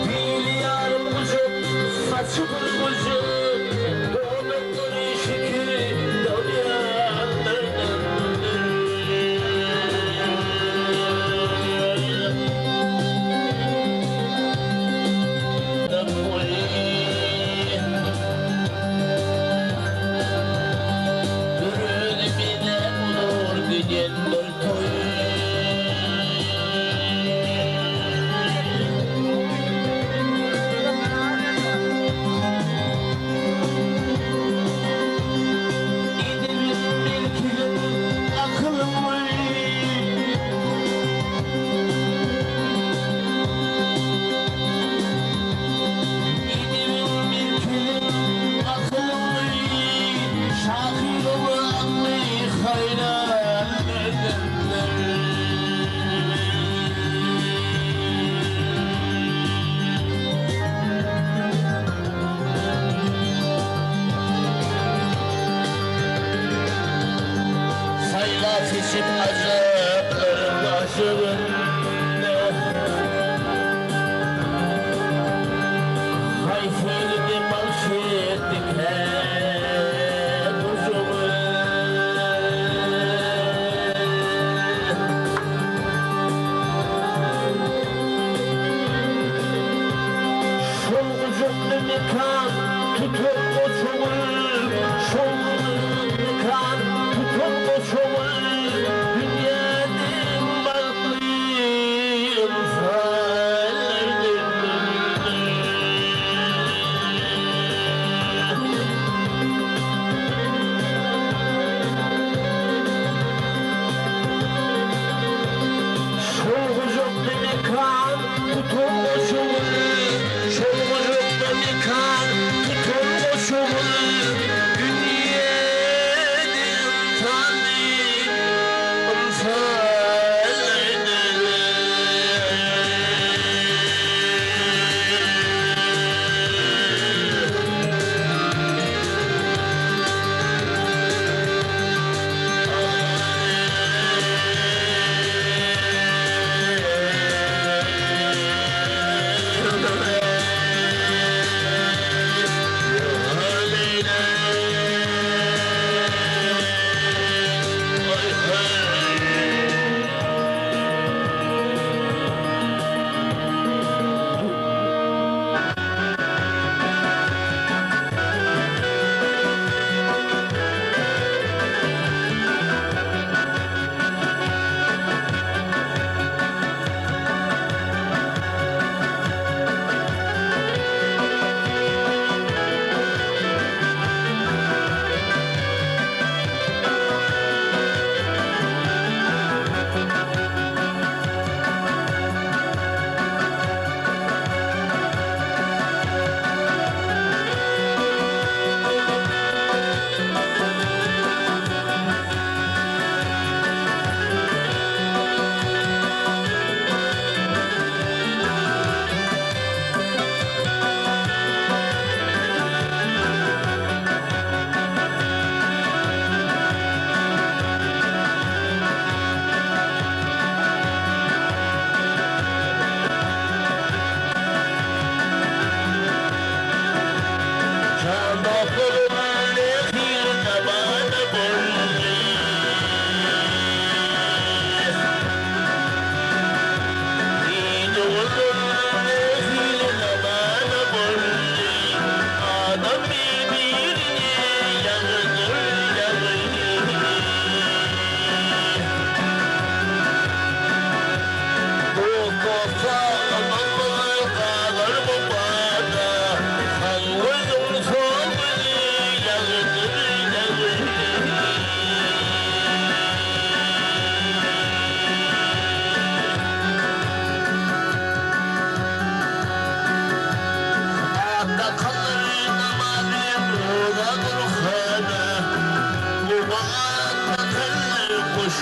Dili ýarym gujak, saçy bir gujak, Dodaklary şekeri damýanlardan. Bürün bile olur gidenler toý. Edibim melkilim akylym Edibim melkilim akylym Şahyr akly haýran edenler. Sayla seçip acaplarım aşığında Hayfırdı malşettik her.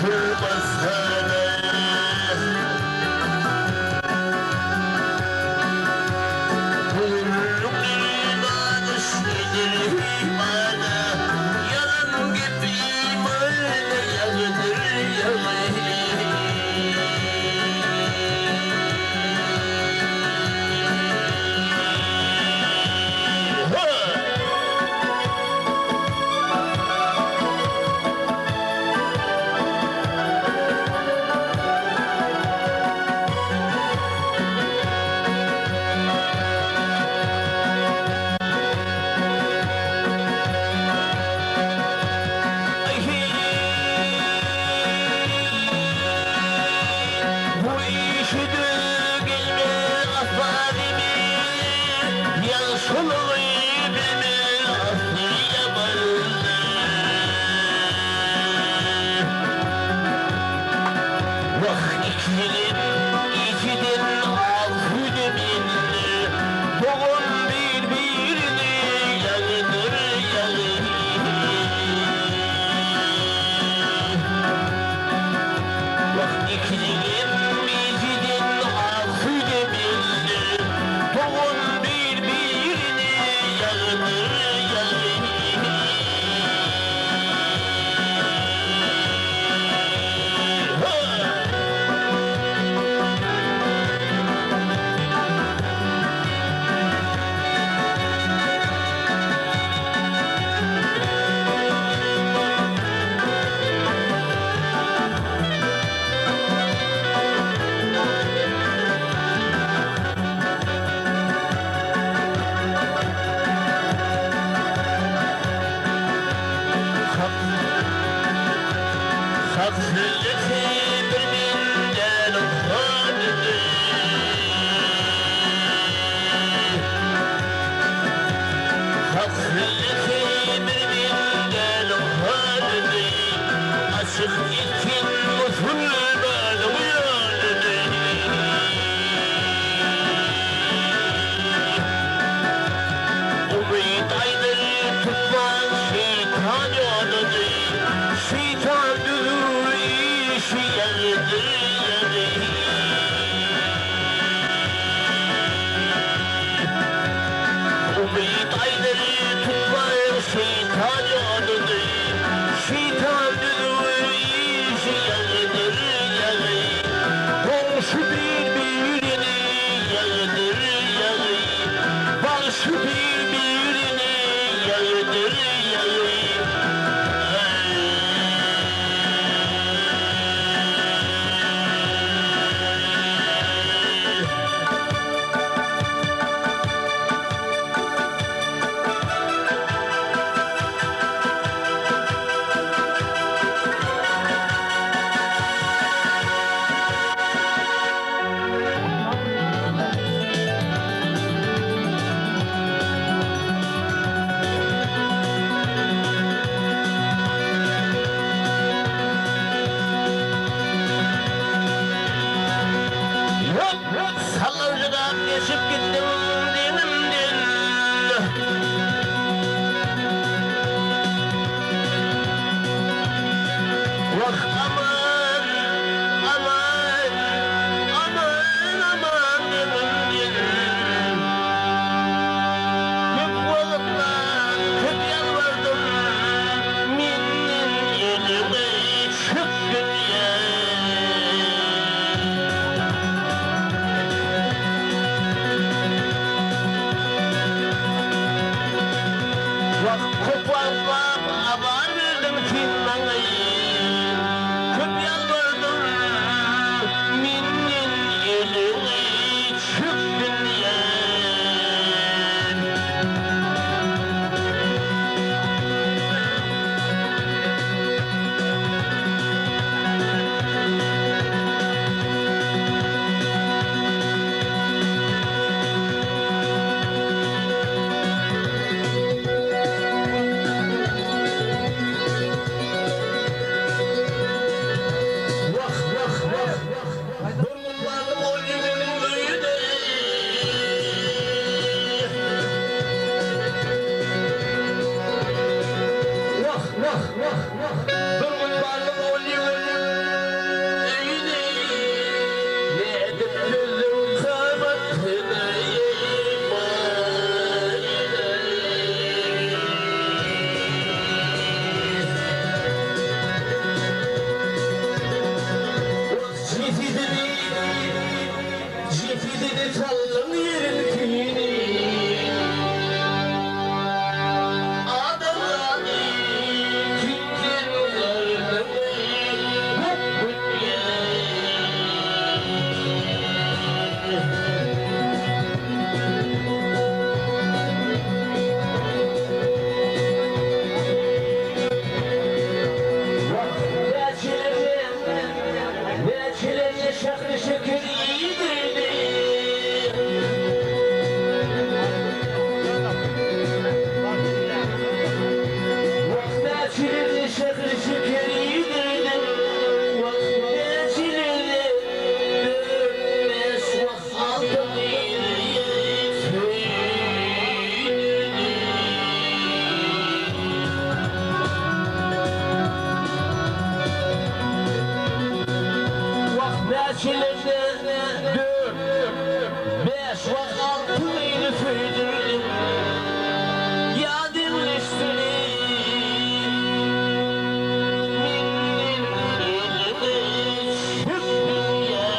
Uçurmasana. Bu işi gelme asla demir, Ýagşylygy bilme asly ýamandyr. Wah ikiden, ikiden al süýdem indi, Dogan bir-birini ýagydyr ýagy. Wah ikiden, ikiden al süýdem indi, Dogan bir-birini ýagydyr ýagy. Hak sözlese bir benden utandy. Hak sözlese bir benden utandy. Açyk etsin musulmanyň ýanyny. Umyt aýdyr tutman şeýtan ýanyny. Şeýtan düzüw işi ýagydyr ýagy. Umyt aýdyr tutman şeýtan ýanyny. Şeýtan düzüw işi ýagydyr ýagy. Goňşy bir-birini ýagydyr ýagy. Bagşy bir-birini ýagydyr ýagy. Ýok, sallanjyrap geçip gitdiň deňimden. Wah, aman, aman, aman, aman deňimden. Köp wagtlap köp ýalbardym, menden eliňi çek dünýä. Wah, köp wagtlap azar berdiň sen maňa, Köp ýalbardym, menden eliňi çek dünýä. Wah, wah, wah, bir gün bardym ol ýigeniň öýüne. Wah, wah, wah, bir gün bardym ol ýigeniň çaldyň ýeriňkini. Adamzady tüýsün gyrdyň bu Näçelerine şähri şeker iýdirdi. Wah, näçelerine şähri şeker iýdirdim. Wah, näçelerine dört-bäş, wah, alty gyzy söýdürdim. Wah, näçelerde dört, bäş, wah, alty gyzy söýdürdim. Ýa deňleşdirin menden elini çekmeýär.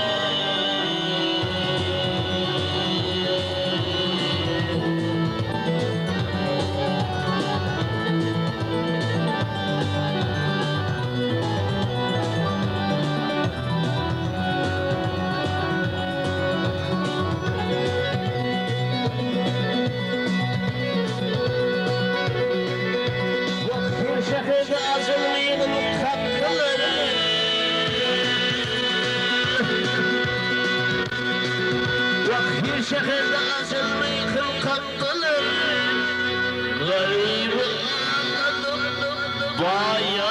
Wah, her şäherde ajyllynyň kakylary. Wah, her şäherde ajyllynyň kakylary. Garyby agladyp, baýa.